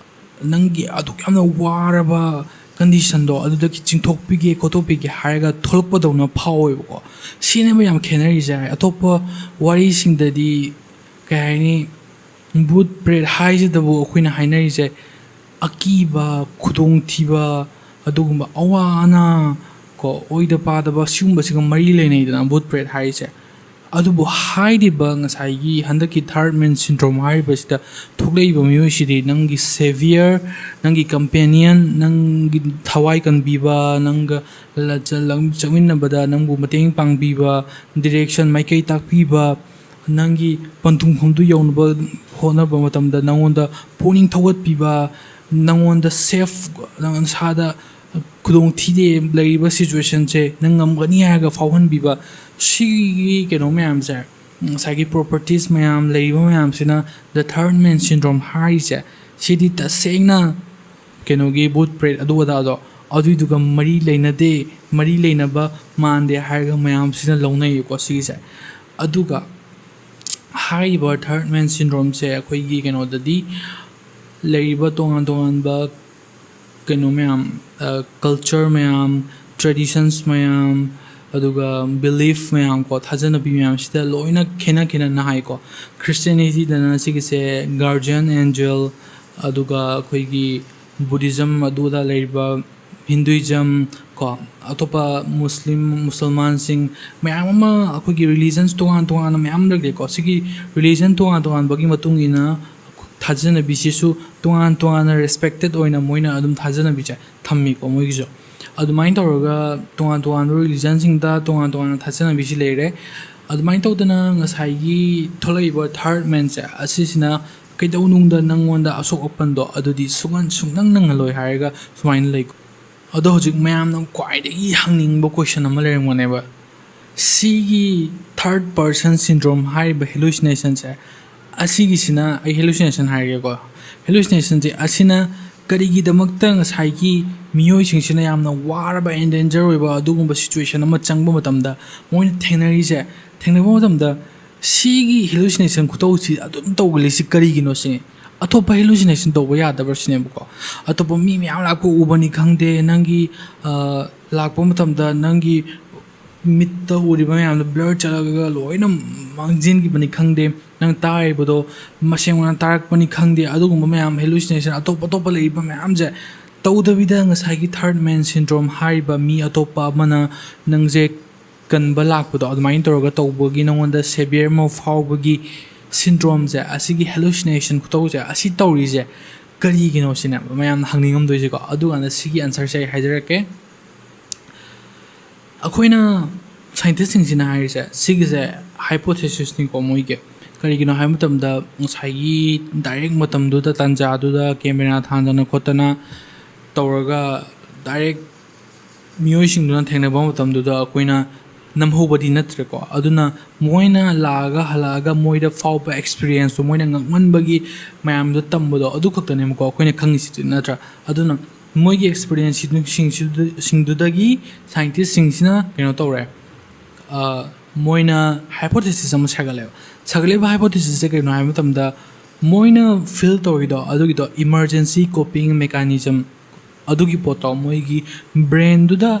ꯅꯪꯒꯤ ꯑꯗꯨꯛ ꯌꯥꯝꯅ ꯋꯥꯔꯕ ꯀꯟꯗꯤꯁꯟꯗꯣ ꯑꯗꯨꯗꯒꯤ ꯆꯤꯡꯊꯣꯛꯄꯤꯒꯦ ꯈꯣꯠꯇꯣꯛꯄꯤꯒꯦ ꯍꯥꯏꯔꯒ ꯊꯣꯛꯂꯛꯄꯗꯧꯅ ꯐꯥꯎꯋꯦꯕꯀꯣ꯫ ꯁꯤꯅꯦꯕ ꯌꯥꯝ ꯈꯦꯠꯅꯔꯤꯁꯦ꯫ ꯑꯇꯣꯞꯄ ꯋꯥꯔꯤꯁꯤꯡꯗꯗꯤ, ꯀꯩ ꯍꯥꯏꯅꯤ, ꯚꯨꯠ ꯄ꯭ꯔꯦꯠ ꯍꯥꯏꯁꯤꯗꯕꯨ ꯑꯩꯈꯣꯏꯅ ꯍꯥꯏꯅꯔꯤꯁꯦ ꯑꯀꯤꯕ, ꯈꯨꯗꯣꯡꯊꯤꯕ, ꯑꯗꯨꯒꯨꯝꯕ ꯑꯋꯥ ꯑꯅꯥ ꯀꯣ, ꯑꯣꯏꯗ ꯄꯥꯗꯕ ꯁꯤꯒꯨꯝꯕꯁꯤꯒ ꯃꯔꯤ ꯂꯩꯅꯩꯗꯅ ꯚꯨꯠ ꯄ꯭ꯔꯦꯠ ꯍꯥꯏꯔꯤꯁꯦ꯫ ꯑꯗꯨꯕꯨ ꯍꯥꯏꯔꯤꯕ ꯉꯁꯥꯏꯒꯤ ꯍꯟꯗꯛꯀꯤ ꯊꯥꯔꯠ ꯃꯦꯟ ꯁꯤꯟꯗ꯭ꯔꯣꯝ ꯍꯥꯏꯔꯤꯕꯁꯤꯗ ꯊꯣꯛꯂꯛꯏꯕ ꯃꯤꯑꯣꯏꯁꯤꯗꯤ ꯅꯪꯒꯤ ꯁꯦꯚꯤꯌꯔ, ꯅꯪꯒꯤ ꯀꯝꯄꯦꯅꯤꯌꯟ, ꯅꯪꯒꯤ ꯊꯋꯥꯏ ꯀꯟꯕꯤꯕ, ꯅꯪꯒ ꯂ-, ꯆ-, ꯂꯝ-, ꯆꯠꯃꯤꯟꯅꯕꯗ ꯅꯪꯕꯨ ꯃꯇꯦꯡ ꯄꯥꯡꯕꯤꯕ, ꯗꯤꯔꯦꯛꯁꯟ, ꯃꯥꯏꯀꯩ ꯇꯥꯛꯄꯤꯕ, ꯅꯪꯒꯤ ꯄꯟꯊꯨꯡꯐꯝꯗꯨ ꯌꯧꯅꯕ ꯍꯣꯠꯅꯕ ꯃꯇꯝꯗ ꯅꯪꯉꯣꯟꯗ ꯄꯨꯛꯅꯤꯡ ꯊꯧꯒꯠꯄꯤꯕ, ꯅꯪꯉꯣꯟꯗ ꯁꯦꯐ, ꯅꯪ ꯅꯁꯥꯗ ꯈꯨꯗꯣꯡꯊꯤꯗꯦ, ꯂꯩꯔꯤꯕ ꯁꯤꯆꯨꯋꯦꯁꯟꯁꯦ ꯅꯪ ꯉꯝꯒꯅꯤ ꯍꯥꯏꯔꯒ ꯐꯥꯎꯍꯟꯕꯤꯕ, ꯁꯤꯒꯤ ꯀꯩꯅꯣ ꯃꯌꯥꯝꯁꯦ, ꯉꯁꯥꯏꯒꯤ properties ꯃꯌꯥꯝ ꯂꯩꯔꯤꯕ ꯃꯌꯥꯝꯁꯤꯅ the third man syndrome ꯍꯥꯏꯔꯤꯁꯦ, ꯁꯤꯗꯤ ꯇꯁꯦꯡꯅ ꯀꯩꯅꯣꯒꯤ ꯚꯨꯠ ꯄ꯭ꯔꯦꯠ ꯑꯗꯨ ꯑꯗꯥꯗꯣ ꯑꯗꯨꯏꯗꯨꯒ ꯃꯔꯤ ꯂꯩꯅꯗꯦ, ꯃꯔꯤ ꯂꯩꯅꯕ ꯃꯥꯟꯗꯦ ꯍꯥꯏꯔꯒ ꯃꯌꯥꯝꯁꯤꯅ ꯂꯧꯅꯩꯌꯦꯀꯣ ꯁꯤꯒꯤꯁꯦ꯫ ꯑꯗꯨꯒ ꯍꯥꯏꯔꯤꯕ third man syndromeꯁꯦ ꯑꯩꯈꯣꯏꯒꯤ ꯀꯩꯅꯣꯗꯗꯤ ꯂꯩꯔꯤꯕ ꯇꯣꯉꯥꯟ ꯇꯣꯉꯥꯟꯕ ꯀꯩꯅꯣ ꯃꯌꯥꯝ, culture ꯃꯌꯥꯝ, traditions ꯃꯌꯥꯝ, ꯑꯗꯨꯒ belief ꯃꯌꯥꯝ ꯀꯣ, ꯊꯥꯖꯅꯕꯤ ꯃꯌꯥꯝꯁꯤꯗ ꯂꯣꯏꯅ ꯈꯦꯠꯅ ꯈꯦꯠꯅꯅ ꯍꯥꯏꯀꯣ꯫ Christianityꯗꯅ ꯁꯤꯒꯤꯁꯦ guardian angel, ꯑꯗꯨꯒ ꯑꯩꯈꯣꯏꯒꯤ Buddhism ꯑꯗꯨꯗ ꯂꯩꯔꯤꯕ Hinduism ꯀꯣ, ꯑꯇꯣꯞꯄ Muslim, ꯃꯨꯁꯜꯃꯥꯟꯁꯤꯡ ꯃꯌꯥꯝ ꯑꯃ, ꯑꯩꯈꯣꯏꯒꯤ religions ꯇꯣꯉꯥꯟ ꯇꯣꯉꯥꯟꯅ ꯃꯌꯥꯝ ꯂꯩꯈ꯭ꯔꯦꯀꯣ꯫ ꯁꯤꯒꯤ religion ꯇꯣꯉꯥꯟ ꯇꯣꯉꯥꯟꯕꯒꯤ ꯃꯇꯨꯡ ꯏꯟꯅ ꯊꯥꯖꯅꯕꯤꯁꯤꯁꯨ ꯇꯣꯉꯥꯟ ꯇꯣꯉꯥꯟꯅ respected ꯑꯣꯏꯅ ꯃꯣꯏꯅ ꯑꯗꯨꯝ ꯊꯥꯖꯅꯕꯤꯁꯦ ꯊꯝꯃꯤꯀꯣ ꯃꯣꯏꯒꯤꯁꯨ꯫ ꯑꯗꯨꯃꯥꯏꯅ ꯇꯧꯔꯒ ꯇꯣꯉꯥꯟ ꯇꯣꯉꯥꯟꯕ religionsꯁꯤꯡꯗ ꯇꯣꯉꯥꯟ ꯇꯣꯉꯥꯟꯅ ꯊꯥꯖꯅꯕꯤꯁꯤ ꯂꯩꯔꯦ꯫ ꯑꯗꯨꯃꯥꯏꯅ ꯇꯧꯗꯅ ꯉꯁꯥꯏꯒꯤ ꯊꯣꯛꯂꯛꯏꯕ third manꯁꯦ ꯑꯁꯤꯁꯤꯅ ꯀꯩꯗꯧꯅꯨꯡꯗ ꯅꯪꯉꯣꯟꯗ ꯑꯁꯣꯛ ꯑꯄꯟꯗꯣ ꯑꯗꯨꯗꯤ ꯁꯨꯡꯍꯟ ꯁꯨꯡꯅꯪ ꯅꯪꯍꯜꯂꯣꯏ ꯍꯥꯏꯔꯒ ꯁꯨꯃꯥꯏꯅ ꯂꯩꯀꯣ꯫ ꯑꯗꯣ ꯍꯧꯖꯤꯛ ꯃꯌꯥꯝꯅ ꯈ꯭ꯋꯥꯏꯗꯒꯤ ꯍꯪꯅꯤꯡꯕ question ꯑꯃ ꯂꯩꯔꯝꯒꯅꯦꯕ, ꯁꯤꯒꯤ third person syndrome ꯍꯥꯏꯔꯤꯕ hallucinationꯁꯦ, ꯑꯁꯤꯒꯤꯁꯤꯅ, ꯑꯩ hallucination ꯍꯥꯏꯔꯒꯦꯀꯣ, hallucinationꯁꯦ ꯑꯁꯤꯅ ꯀꯔꯤꯒꯤꯗꯃꯛꯇ ꯉꯁꯥꯏꯒꯤ ꯃꯤꯑꯣꯏꯁꯤꯡꯁꯤꯅ ꯌꯥꯝꯅ ꯋꯥꯔꯕ and danger ꯑꯣꯏꯕ ꯑꯗꯨꯒꯨꯝꯕ situation ꯑꯃ ꯆꯪꯕ ꯃꯇꯝꯗ ꯃꯣꯏꯅ ꯊꯦꯡꯅꯔꯤꯁꯦ, ꯊꯦꯡꯅꯕ ꯃꯇꯝꯗ ꯁꯤꯒꯤ hallucination ꯈꯨꯇꯧꯁꯤ ꯑꯗꯨꯝ ꯇꯧꯒꯜꯂꯤꯁꯤ ꯀꯔꯤꯒꯤꯅꯣ ꯁꯤꯅꯤ꯫ ꯑꯇꯣꯞꯄ hallucination ꯇꯧꯕ ꯌꯥꯗꯕ꯭ꯔꯥ ꯁꯤꯅꯦꯕꯀꯣ꯫ ꯑꯇꯣꯞꯄ ꯃꯤ ꯃꯌꯥꯝ ꯂꯥꯛꯄ ꯎꯕꯅꯤ ꯈꯪꯗꯦ, ꯅꯪꯒꯤ, ꯑ, ꯂꯥꯛꯄ ꯃꯇꯝꯗ ꯅꯪꯒꯤ ꯃꯤꯠꯇ ꯎꯔꯤꯕ ꯃꯌꯥꯝꯗꯣ blur ꯆꯠꯂꯒ ꯂꯣꯏꯅ ꯃꯥꯡꯁꯤꯟꯈꯤꯕꯅꯤ ꯈꯪꯗꯦ, ꯅꯪ ꯇꯥꯔꯤꯕꯗꯣ ꯃꯁꯦꯡ ꯑꯣꯏꯅ ꯇꯥꯔꯛꯄꯅꯤ ꯈꯪꯗꯦ, ꯑꯗꯨꯒꯨꯝꯕ ꯃꯌꯥꯝ hallucination ꯑꯇꯣꯞ ꯑꯇꯣꯞꯄ ꯂꯩꯔꯤꯕ ꯃꯌꯥꯝꯁꯦ ꯇꯧꯗꯕꯤꯗ ꯉꯁꯥꯏꯒꯤ third man syndrome ꯍꯥꯏꯔꯤꯕ ꯃꯤ ꯑꯇꯣꯞꯄ ꯑꯃꯅ ꯅꯪꯁꯦ ꯀꯟꯕ ꯂꯥꯛꯄꯗꯣ, ꯑꯗꯨꯃꯥꯏꯅ ꯇꯧꯔꯒ ꯇꯧꯕꯒꯤ ꯅꯉꯣꯟꯗ severe ꯑꯃ ꯐꯥꯎꯕꯒꯤ syndromeꯁꯦ, ꯑꯁꯤꯒꯤ hallucination ꯈꯨꯇꯧꯁꯦ, ꯑꯁꯤ ꯇꯧꯔꯤꯁꯦ ꯀꯔꯤꯒꯤꯅꯣ ꯁꯤꯅꯦ ꯃꯌꯥꯝꯅ ꯍꯪꯅꯤꯡꯉꯝꯗꯣꯏꯁꯦꯀꯣ꯫ ꯑꯗꯨꯀꯥꯟꯗ ꯁꯤꯒꯤ answerꯁꯦ ꯑꯩ ꯍꯥꯏꯖꯔꯛꯀꯦ꯫ ꯑꯩꯈꯣꯏꯅ scientistꯁꯤꯡꯁꯤꯅ ꯍꯥꯏꯔꯤꯁꯦ, ꯁꯤꯒꯤꯁꯦ hypothesisꯅꯤꯀꯣ ꯃꯣꯏꯒꯤ꯫ ꯀꯔꯤꯒꯤꯅꯣ ꯍꯥꯏꯕ ꯃꯇꯝꯗ, ꯉꯁꯥꯏꯒꯤ direct ꯃꯇꯝꯗꯨꯗ, ꯇꯥꯟꯖꯥꯗꯨꯗ camera ꯊꯥꯟꯗꯅ ꯈꯣꯠꯇꯅ ꯇꯧꯔꯒ direct ꯃꯤꯑꯣꯏꯁꯤꯡꯗꯨꯅ ꯊꯦꯡꯅꯕ ꯃꯇꯝꯗꯨꯗ ꯑꯩꯈꯣꯏꯅ ꯅꯝꯍꯧꯕꯗꯤ ꯅꯠꯇ꯭ꯔꯦꯀꯣ꯫ ꯑꯗꯨꯅ ꯃꯣꯏꯅ ꯂꯥꯛꯑꯒ, ꯍꯜꯂꯛꯑꯒ ꯃꯣꯏꯗ ꯐꯥꯎꯕ experienceꯇꯣ, ꯃꯣꯏꯅ ꯉꯛꯃꯟꯕꯒꯤ ꯃꯌꯥꯝꯗꯣ ꯇꯝꯕꯗꯣ, ꯑꯗꯨ ꯈꯛꯇꯅꯦꯕꯀꯣ ꯑꯩꯈꯣꯏꯅ ꯈꯪꯉꯤꯁꯤꯗꯤ, ꯅꯠꯇ꯭ꯔꯥ? ꯑꯗꯨꯅ ꯃꯣꯏꯒꯤ experienceꯁꯤꯡꯗꯨꯗꯒꯤ scientistꯁꯤꯡꯁꯤꯅ ꯀꯩꯅꯣ ꯇꯧꯔꯦ, ꯑ, ꯃꯣꯏꯅ hypothesis ꯑꯃ ꯁꯥꯒꯠꯂꯦꯕ꯫ ꯁꯥꯒꯠꯂꯤꯕ hypothesisꯁꯦ ꯀꯩꯅꯣ ꯍꯥꯏꯕ ꯃꯇꯝꯗ, ꯃꯣꯏꯅ feel ꯇꯧꯔꯤꯗꯣ, ꯑꯗꯨꯒꯤꯗꯣ emergency coping mechanism, ꯑꯗꯨꯒꯤ ꯄꯣꯠꯇꯣ ꯃꯣꯏꯒꯤ brainꯗꯨꯗ,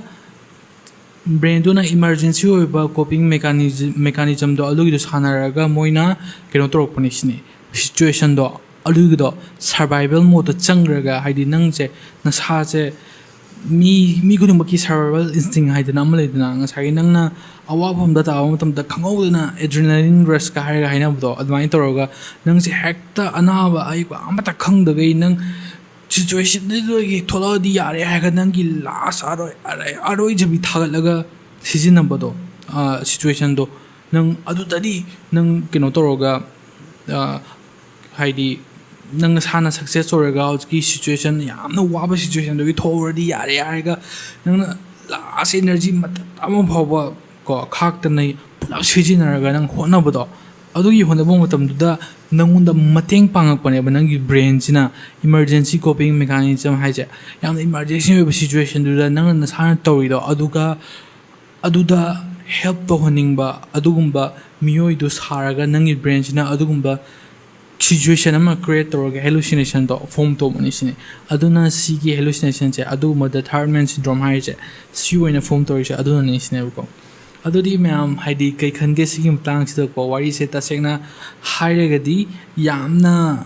brainꯗꯨꯅ emergency ꯑꯣꯏꯕ coping mechanism, mechanismꯗꯣ, ꯑꯗꯨꯒꯤꯗꯣ ꯁꯥꯟꯅꯔꯒ ꯃꯣꯏꯅ ꯀꯩꯅꯣ ꯇꯧꯔꯛꯄꯅꯤ ꯁꯤꯅꯤ, situationꯗꯣ, ꯑꯗꯨꯒꯤꯗꯣ survival modeꯇ ꯆꯪꯈ꯭ꯔꯒ, ꯍꯥꯏꯗꯤ ꯅꯪꯁꯦ ꯅꯁꯥꯁꯦ, ꯃꯤ, ꯃꯤ ꯈꯨꯗꯤꯡꯃꯛꯀꯤ survival instinct ꯍꯥꯏꯗꯅ ꯑꯃ ꯂꯩꯗꯅ, ꯉꯁꯥꯏꯒꯤ ꯅꯪꯅ ꯑꯋꯥꯕ ꯑꯃꯗ ꯇꯥꯕ ꯃꯇꯝꯗ ꯈꯪꯍꯧꯗꯅ adrenaline rushꯀ ꯍꯥꯏꯔꯒ ꯍꯥꯏꯅꯕꯗꯣ, ꯑꯗꯨꯃꯥꯏꯅ ꯇꯧꯔꯒ ꯅꯪꯁꯦ ꯍꯦꯛꯇ ꯑꯅꯥꯕ ꯑꯌꯦꯛꯄ ꯑꯃꯠꯇ ꯈꯪꯗꯈꯩ ꯅꯪ situationꯗꯨꯗꯒꯤ ꯊꯣꯛꯂꯛꯑꯗꯤ ꯌꯥꯔꯦ ꯍꯥꯏꯔꯒ ꯅꯪꯒꯤ last ꯑꯔꯣꯏ-, ꯑꯔꯣꯏ-, ꯑꯔꯣꯏꯖꯕꯤ ꯊꯥꯒꯠꯂꯒ ꯁꯤꯖꯤꯟꯅꯕꯗꯣ, ꯑ, situationꯗꯣ, ꯅꯪ ꯑꯗꯨꯗꯗꯤ ꯅꯪ ꯀꯩꯅꯣ ꯇꯧꯔꯒ, ꯑ, ꯍꯥꯏꯗꯤ ꯅꯪ ꯅꯁꯥꯅ success ꯑꯣꯏꯔꯒ ꯍꯧꯖꯤꯛꯀꯤ situation, ꯌꯥꯝꯅ ꯋꯥꯕ situationꯗꯨꯒꯤ ꯊꯣꯛꯍꯧꯔꯗꯤ ꯌꯥꯔꯦ ꯍꯥꯏꯔꯒ ꯅꯪꯅ last energy ꯃꯇꯝ ꯑꯃ ꯐꯥꯎꯕ ꯀꯣ ꯈꯥꯛꯇꯅ ꯄꯨꯂꯞ ꯁꯤꯖꯤꯟꯅꯔꯒ ꯅꯪ ꯍꯣꯠꯅꯕꯗꯣ, ꯑꯗꯨꯒꯤ ꯍꯣꯠꯅꯕ ꯃꯇꯝꯗꯨꯗ ꯅꯪꯉꯣꯟꯗ ꯃꯇꯦꯡ ꯄꯥꯡꯉꯛꯄꯅꯦꯕ ꯅꯪꯒꯤ brainꯁꯤꯅ꯫ Emergency coping mechanism ꯍꯥꯏꯁꯦ ꯌꯥꯝꯅ emergency ꯑꯣꯏꯕ situationꯗꯨꯗ ꯅꯪꯅ ꯅꯁꯥꯅ ꯇꯧꯔꯤꯗꯣ, ꯑꯗꯨꯒ ꯑꯗꯨꯗ help ꯇꯧꯍꯟꯅꯤꯡꯕ ꯑꯗꯨꯒꯨꯝꯕ ꯃꯤꯑꯣꯏꯗꯣ ꯁꯥꯔꯒ ꯅꯪꯒꯤ brainꯁꯤꯅ ꯑꯗꯨꯒꯨꯝꯕ situation ꯑꯃ create ꯇꯧꯔꯒ hallucinationꯗꯣ form ꯇꯧꯕꯅꯤ ꯁꯤꯅꯤ꯫ ꯑꯗꯨꯅ ꯁꯤꯒꯤ hallucinationꯁꯦ, ꯑꯗꯨꯒꯨꯝꯕ the third man syndrome ꯍꯥꯏꯔꯤꯁꯦ, ꯁꯤ ꯑꯣꯏꯅ form ꯇꯧꯔꯤꯁꯦ ꯑꯗꯨꯅꯅꯤ ꯁꯤꯅꯦꯕꯀꯣ꯫ ꯑꯗꯨꯗꯤ ꯃꯌꯥꯝ, ꯍꯥꯏꯗꯤ, ꯀꯩ ꯈꯟꯒꯦ ꯁꯤꯒꯤ ꯃꯇꯥꯡꯁꯤꯗꯀꯣ? ꯋꯥꯔꯤꯁꯦ ꯇꯁꯦꯡꯅ ꯍꯥꯏꯔꯒꯗꯤ ꯌꯥꯝꯅ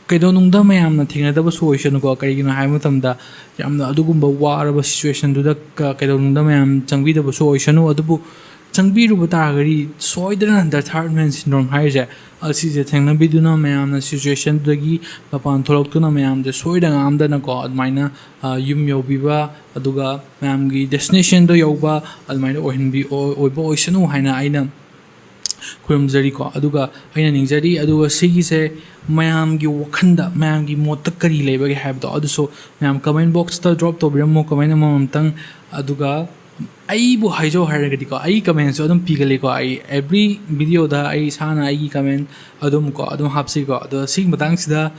ꯀꯩꯗꯧꯅꯨꯡꯗ ꯃꯌꯥꯝꯅ ꯊꯦꯡꯅꯗꯕꯁꯨ ꯑꯣꯏꯁꯅꯨꯀꯣ꯫ ꯀꯔꯤꯒꯤꯅꯣ ꯍꯥꯏꯕ ꯃꯇꯝꯗ ꯌꯥꯝꯅ ꯑꯗꯨꯒꯨꯝꯕ ꯋꯥꯔꯕ situationꯗꯨꯗ ꯀ-, ꯀꯩꯗꯧꯅꯨꯡꯗ ꯃꯌꯥꯝ ꯆꯪꯕꯤꯗꯕꯁꯨ ꯑꯣꯏꯁꯅꯨ꯫ ꯑꯗꯨꯕꯨ ꯆꯪꯕꯤꯔꯨꯕ ꯇꯥꯔꯒꯗꯤ ꯁꯣꯏꯗꯅ the third man syndrome ꯍꯥꯏꯔꯤꯁꯦ ꯑꯁꯤꯁꯦ ꯊꯦꯡꯅꯕꯤꯗꯨꯅ ꯃꯌꯥꯝꯅ situationꯗꯨꯗꯒꯤ ꯃꯄꯥꯟ ꯊꯣꯛꯂꯛꯇꯨꯅ ꯃꯌꯥꯝꯁꯦ ꯁꯣꯏꯗ ꯉꯥꯝꯗꯅꯀꯣ ꯑꯗꯨꯃꯥꯏꯅ, ꯑ, ꯌꯨꯝ ꯌꯧꯕꯤꯕ, ꯑꯗꯨꯒ ꯃꯌꯥꯝꯒꯤ destinationꯗꯣ ꯌꯧꯕ ꯑꯗꯨꯃꯥꯏꯅ ꯑꯣꯏꯍꯟꯕꯤ-, ꯑꯣꯏ-, ꯑꯣꯏꯕ ꯑꯣꯏꯁꯅꯨ ꯍꯥꯏꯅ ꯑꯩꯅ ꯈꯨꯔꯨꯝꯖꯔꯤꯀꯣ꯫ ꯑꯗꯨꯒ ꯑꯩꯅ ꯅꯤꯡꯖꯔꯤ, ꯑꯗꯨꯒ ꯁꯤꯒꯤꯁꯦ ꯃꯌꯥꯝꯒꯤ ꯋꯥꯈꯜꯗ, ꯃꯌꯥꯝꯒꯤ ꯃꯣꯠꯇ ꯀꯔꯤ ꯂꯩꯕꯒꯦ ꯍꯥꯏꯕꯗꯣ ꯑꯗꯨꯁꯨ ꯃꯌꯥꯝ comment boxꯇ drop ꯇꯧꯕꯤꯔꯝꯃꯣ, comment ꯑꯃꯃꯝꯇꯪ꯫ ꯑꯗꯨꯒ ꯑꯩꯕꯨ ꯍꯥꯏꯖꯧ ꯍꯥꯏꯔꯒꯗꯤꯀꯣ, ꯑꯩꯒꯤ ꯀꯃꯦꯟꯁꯨ ꯑꯗꯨꯝ ꯄꯤꯒꯜꯂꯤꯀꯣ, ꯑꯩ every video ꯗ ꯑꯩ ꯏꯁꯥꯅ ꯑꯩꯒꯤ ꯀꯃꯦꯟ ꯑꯗꯨꯝ ꯀꯣ ꯑꯗꯨꯝ ꯍꯥꯞꯁꯤꯀꯣ꯫ ꯑꯗꯣ ꯁꯤꯒꯤ ꯃꯇꯥꯡꯁꯤꯗ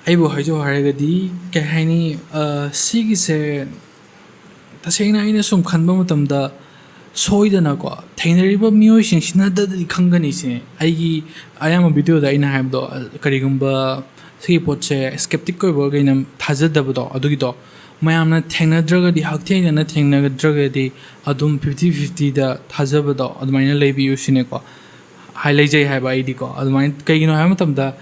ꯑꯩꯕꯨ ꯍꯥꯏꯖꯧ ꯍꯥꯏꯔꯒꯗꯤ ꯀꯩ ꯍꯥꯏꯅꯤ, ꯑ, ꯁꯤꯒꯤꯁꯦ ꯇꯁꯦꯡꯅ ꯑꯩꯅ ꯁꯨꯝ ꯈꯟꯕ ꯃꯇꯝꯗ ꯁꯣꯏꯗꯅꯀꯣ ꯊꯦꯡꯅꯔꯤꯕ ꯃꯤꯑꯣꯏꯁꯤꯡꯁꯤꯅꯗꯗꯤ ꯈꯪꯒꯅꯤ ꯁꯤꯅꯦ꯫ ꯑꯩꯒꯤ ꯑꯌꯥꯝꯕ video ꯗ ꯑꯩꯅ ꯍꯥꯏꯕꯗꯣ, ꯑ, ꯀꯔꯤꯒꯨꯝꯕ ꯁꯤꯒꯤ ꯄꯣꯠꯁꯦ skeptic ꯑꯣꯏꯕ ꯀꯩꯅ ꯊꯥꯖꯗꯕꯗꯣ ꯑꯗꯨꯒꯤꯗꯣ ꯃꯌꯥꯝꯅ ꯊꯦꯡꯅꯗ꯭ꯔꯒꯗꯤ, ꯍꯛꯊꯦꯡꯅꯅ ꯊꯦꯡꯅꯗ꯭ꯔꯒꯗꯤ ꯑꯗꯨꯝ fifty fifty ꯗ ꯊꯥꯖꯕꯗꯣ ꯑꯗꯨꯃꯥꯏꯅ ꯂꯩꯕꯤꯌꯨ ꯁꯤꯅꯦꯀꯣ꯫ ꯍꯥꯏ, ꯂꯩꯖꯩ ꯍꯥꯏꯕ ꯑꯩꯗꯤꯀꯣ꯫ ꯑꯗꯨꯃꯥꯏꯅ ꯀꯩꯒꯤꯅꯣ ꯍꯥꯏꯕ ꯃꯇꯝꯗ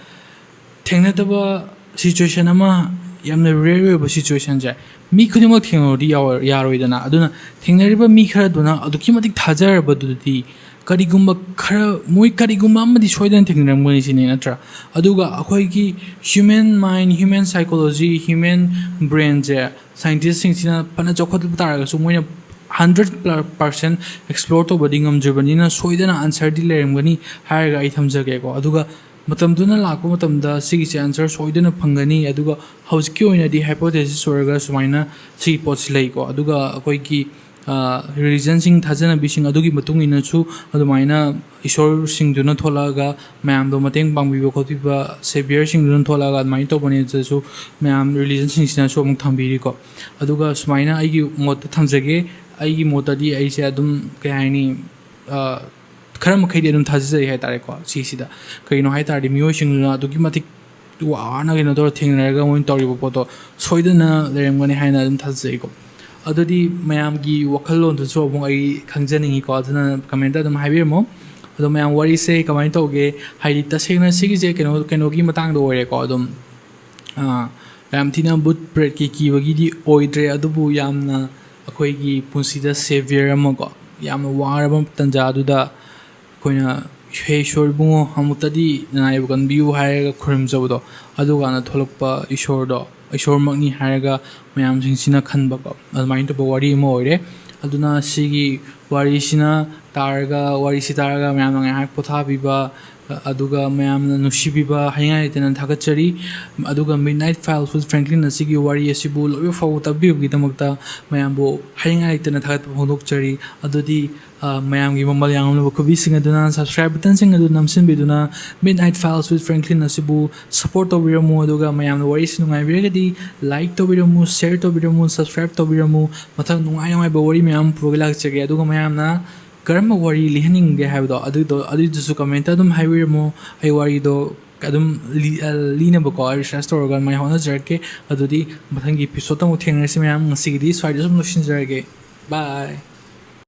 ꯊꯦꯡꯅꯗꯕ situation ꯑꯃ, ꯌꯥꯝꯅ rare ꯑꯣꯏꯕ situation ꯁꯦ ꯃꯤ ꯈꯨꯗꯤꯡꯃꯛ ꯊꯦꯡꯅꯔꯗꯤ ꯌꯥꯎ-, ꯌꯥꯔꯣꯏꯗꯅ꯫ ꯑꯗꯨꯅ ꯊꯦꯡꯅꯔꯤꯕ ꯃꯤ ꯈꯔꯗꯨꯅ ꯑꯗꯨꯛꯀꯤ ꯃꯇꯤꯛ ꯊꯥꯖꯔꯕꯗꯨꯗꯤ ꯀꯔꯤꯒꯨꯝꯕ ꯈꯔ, ꯃꯣꯏ ꯀꯔꯤꯒꯨꯝꯕ ꯑꯃꯗꯤ ꯁꯣꯏꯗꯅ ꯊꯦꯡꯅꯔꯝꯒꯅꯤ ꯁꯤꯅꯤ, ꯅꯠꯇ꯭ꯔꯥ? ꯑꯗꯨꯒ ꯑꯩꯈꯣꯏꯒꯤ human mind, human psychology, human brain ꯁꯦ scientist ꯁꯤꯡꯁꯤꯅ ꯐꯅ ꯆꯥꯎꯈꯠꯄ ꯇꯥꯔꯒꯁꯨ ꯃꯣꯏꯅ hundred percent explore ꯇꯧꯕꯗꯤ ꯉꯝꯗ꯭ꯔꯤꯕꯅꯤꯅ ꯁꯣꯏꯗꯅ answer ꯗꯤ ꯂꯩꯔꯝꯒꯅꯤ ꯍꯥꯏꯔꯒ ꯑꯩ ꯊꯝꯖꯒꯦꯀꯣ꯫ ꯑꯗꯨꯒ ꯃꯇꯝꯗꯨꯅ ꯂꯥꯛꯄ ꯃꯇꯝꯗ ꯁꯤꯒꯤꯁꯦ answer ꯁꯣꯏꯗꯅ ꯐꯪꯒꯅꯤ꯫ ꯑꯗꯨꯒ ꯍꯧꯖꯤꯛꯀꯤ ꯑꯣꯏꯅꯗꯤ hypothesis ꯑꯣꯏꯔꯒ ꯁꯨꯃꯥꯏꯅ ꯁꯤꯒꯤ ꯄꯣꯠꯁꯤ ꯂꯩꯀꯣ꯫ ꯑꯗꯨꯒ ꯑꯩꯈꯣꯏꯒꯤ, ꯑ, religion ꯁꯤꯡ, ꯊꯥꯖꯅꯕꯤꯁꯤꯡ ꯑꯗꯨꯒꯤ ꯃꯇꯨꯡ ꯏꯟꯅꯁꯨ ꯑꯗꯨꯃꯥꯏꯅ ꯏꯁꯣꯔꯁꯤꯡꯗꯨꯅ ꯊꯣꯛꯂꯛꯑꯒ ꯃꯌꯥꯝꯗꯣ ꯃꯇꯦꯡ ꯄꯥꯡꯕꯤꯕ ꯈꯣꯠꯄꯤꯕ, saviour ꯁꯤꯡꯗꯨꯅ ꯊꯣꯛꯂꯛꯑꯒ ꯑꯗꯨꯃꯥꯏꯅ ꯇꯧꯕꯅꯦ ꯑꯗꯨꯁꯨ ꯃꯌꯥꯝ religion ꯁꯤꯡꯁꯤꯅꯁꯨ ꯑꯃꯨꯛ ꯊꯝꯕꯤꯔꯤꯀꯣ꯫ ꯑꯗꯨꯒ ꯁꯨꯃꯥꯏꯅ ꯑꯩꯒꯤ ꯃꯣꯠꯇ ꯊꯝꯖꯒꯦ꯫ ꯑꯩꯒꯤ ꯃꯣꯠꯇꯗꯤ ꯑꯩꯁꯦ ꯑꯗꯨꯝ, ꯀꯩ ꯍꯥꯏꯅꯤ, ꯑ, ꯈꯔ ꯃꯈꯩꯗꯤ ꯑꯗꯨꯝ ꯊꯥꯖꯖꯩ ꯍꯥꯏꯇꯥꯔꯦꯀꯣ ꯁꯤꯁꯤꯗ꯫ ꯀꯩꯒꯤꯅꯣ ꯍꯥꯏ ꯇꯥꯔꯗꯤ ꯃꯤꯑꯣꯏꯁꯤꯡꯗꯨꯅ ꯑꯗꯨꯛꯀꯤ ꯃꯇꯤꯛ ꯋꯥꯅ ꯀꯩꯅꯣ ꯇꯧꯔ ꯊꯦꯡꯅꯔꯒ ꯃꯣꯏꯅ ꯇꯧꯔꯤꯕ ꯄꯣꯠꯇꯣ ꯁꯣꯏꯗꯅ ꯂꯩꯔꯝꯒꯅꯤ ꯍꯥꯏꯅ ꯑꯗꯨꯝ ꯊꯥꯖꯖꯩꯀꯣ꯫ ꯑꯗꯨꯗꯤ ꯃꯌꯥꯝꯒꯤ ꯋꯥꯈꯜꯂꯣꯟꯗꯨꯁꯨ ꯑꯃꯨꯛ ꯑꯩ ꯈꯪꯖꯅꯤꯡꯉꯤꯀꯣ, ꯑꯗꯨꯅ comment ꯑꯗꯨꯝ ꯍꯥꯏꯕꯤꯔꯝꯃꯣ꯫ ꯑꯗꯣ ꯃꯌꯥꯝ, ꯋꯥꯔꯤꯁꯦ ꯀꯃꯥꯏꯅ ꯇꯧꯒꯦ? ꯍꯥꯏꯗꯤ ꯇꯁꯦꯡꯅ ꯁꯤꯒꯤꯁꯦ ꯀꯩꯅꯣ, ꯀꯩꯅꯣꯒꯤ ꯃꯇꯥꯡꯗ ꯑꯣꯏꯔꯦꯀꯣ꯫ ꯑꯗꯨꯝ, ꯑ, ꯌꯥꯝ ꯊꯤꯅ ꯚꯨꯠ ꯄ꯭ꯔꯦꯠꯀꯤ ꯀꯤꯕꯒꯤꯗꯤ ꯑꯣꯏꯗ꯭ꯔꯦ, ꯑꯗꯨꯕꯨ ꯌꯥꯝꯅ ꯑꯩꯈꯣꯏꯒꯤ ꯄꯨꯟꯁꯤꯗ saviour ꯑꯃꯀꯣ, ꯌꯥꯝꯅ ꯋꯥꯔꯕ ꯇꯥꯟꯖꯥꯗꯨꯗ ꯑꯩꯈꯣꯏꯅ, "ꯍꯦ ꯏꯁꯣꯔ ꯏꯕꯨꯡꯉꯣ, ꯑꯃꯨꯛꯇꯗꯤ ꯅꯅꯥꯏꯕꯨ ꯀꯟꯕꯤꯌꯨ" ꯍꯥꯏꯔꯒ ꯈꯨꯔꯨꯝꯖꯕꯗꯣ, ꯑꯗꯨꯀꯥꯟꯗ ꯊꯣꯛꯂꯛꯄ ꯏꯁꯣꯔꯗꯣ ꯏꯁꯣꯔꯃꯛꯅꯤ ꯍꯥꯏꯔꯒ ꯃꯌꯥꯝꯁꯤꯡꯁꯤꯅ ꯈꯟꯕꯀꯣ, ꯑꯗꯨꯃꯥꯏꯅ ꯇꯧꯕ ꯋꯥꯔꯤ ꯑꯃ ꯑꯣꯏꯔꯦ꯫ ꯑꯗꯨꯅ ꯁꯤꯒꯤ ꯋꯥꯔꯤꯁꯤꯅ ꯇꯥꯔꯒ ꯋꯥꯔꯤꯁꯤ ꯇꯥꯔꯒ ꯃꯌꯥꯝꯅ ꯉꯥꯏꯍꯥꯛ ꯄꯣꯊꯥꯕꯤꯕ, ꯑꯗꯨꯒ ꯃꯌꯥꯝꯅ ꯅꯨꯡꯁꯤꯕꯤꯕ ꯍꯥꯏꯅꯤꯡꯉꯥꯏ ꯂꯩꯇꯅ ꯊꯥꯒꯠꯆꯔꯤ꯫ ꯑꯗꯨꯒ Midnight Files with Franklin ꯑꯁꯤꯒꯤ ꯋꯥꯔꯤ ꯑꯁꯤꯕꯨ ꯂꯣꯏꯕ ꯐꯥꯎꯕ ꯇꯥꯕꯤꯕꯒꯤꯗꯃꯛꯇ ꯃꯌꯥꯝꯕꯨ ꯍꯥꯏꯅꯤꯡꯉꯥꯏ ꯂꯩꯇꯅ ꯊꯥꯒꯠꯄ ꯐꯣꯡꯗꯣꯛꯆꯔꯤ꯫ ꯑꯗꯨꯗꯤ, ꯑ, ꯃꯌꯥꯝꯒꯤ ꯃꯃꯜ ꯌꯥꯝꯂꯕ ꯈꯨꯕꯤꯁꯤꯡ ꯑꯗꯨꯅ subscribe buttonꯁꯤꯡ ꯑꯗꯨ ꯅꯝꯁꯤꯟꯕꯤꯗꯨꯅ Midnight Files with Franklin ꯑꯁꯤꯕꯨ support ꯇꯧꯕꯤꯔꯝꯃꯨ꯫ ꯑꯗꯨꯒ ꯃꯌꯥꯝꯅ ꯋꯥꯔꯤꯁꯤ ꯅꯨꯡꯉꯥꯏꯕꯤꯔꯒꯗꯤ like ꯇꯧꯕꯤꯔꯝꯃꯨ, share ꯇꯧꯕꯤꯔꯝꯃꯨ, subscribe ꯇꯧꯕꯤꯔꯝꯃꯨ꯫ ꯃꯊꯪ ꯅꯨꯡꯉꯥꯏ ꯅꯨꯡꯉꯥꯏꯕ ꯋꯥꯔꯤ ꯃꯌꯥꯝ ꯄꯨꯔꯒ ꯂꯥꯛꯆꯒꯦ꯫ ꯑꯗꯨꯒ ꯃꯌꯥꯝꯅ ꯀꯔꯝꯕ ꯋꯥꯔꯤ ꯂꯤꯍꯟꯅꯤꯡꯒꯦ ꯍꯥꯏꯕꯗꯣ ꯑꯗꯨꯗꯣ, ꯑꯗꯨꯏꯗꯨꯁꯨ commentꯇ ꯑꯗꯨꯝ ꯍꯥꯏꯕꯤꯔꯝꯃꯨ꯫ ꯑꯩ ꯋꯥꯔꯤꯗꯣ ꯑꯗꯨꯝ ꯂꯤ-, ꯑ, ꯂꯤꯅꯕꯀꯣ ꯑꯩ research ꯇꯧꯔꯒ ꯑꯗꯨꯃꯥꯏꯅ ꯍꯣꯠꯅꯖꯔꯛꯀꯦ꯫ ꯑꯗꯨꯗꯤ ꯃꯊꯪꯒꯤ episodeꯇ ꯑꯃꯨꯛ ꯊꯦꯡꯅꯔꯁꯤ ꯃꯌꯥꯝ꯫ ꯉꯁꯤꯒꯤꯗꯤ ꯁ꯭ꯋꯥꯏꯗ ꯁꯨꯝ ꯂꯣꯏꯁꯤꯟꯖꯔꯒꯦ꯫ Bye꯫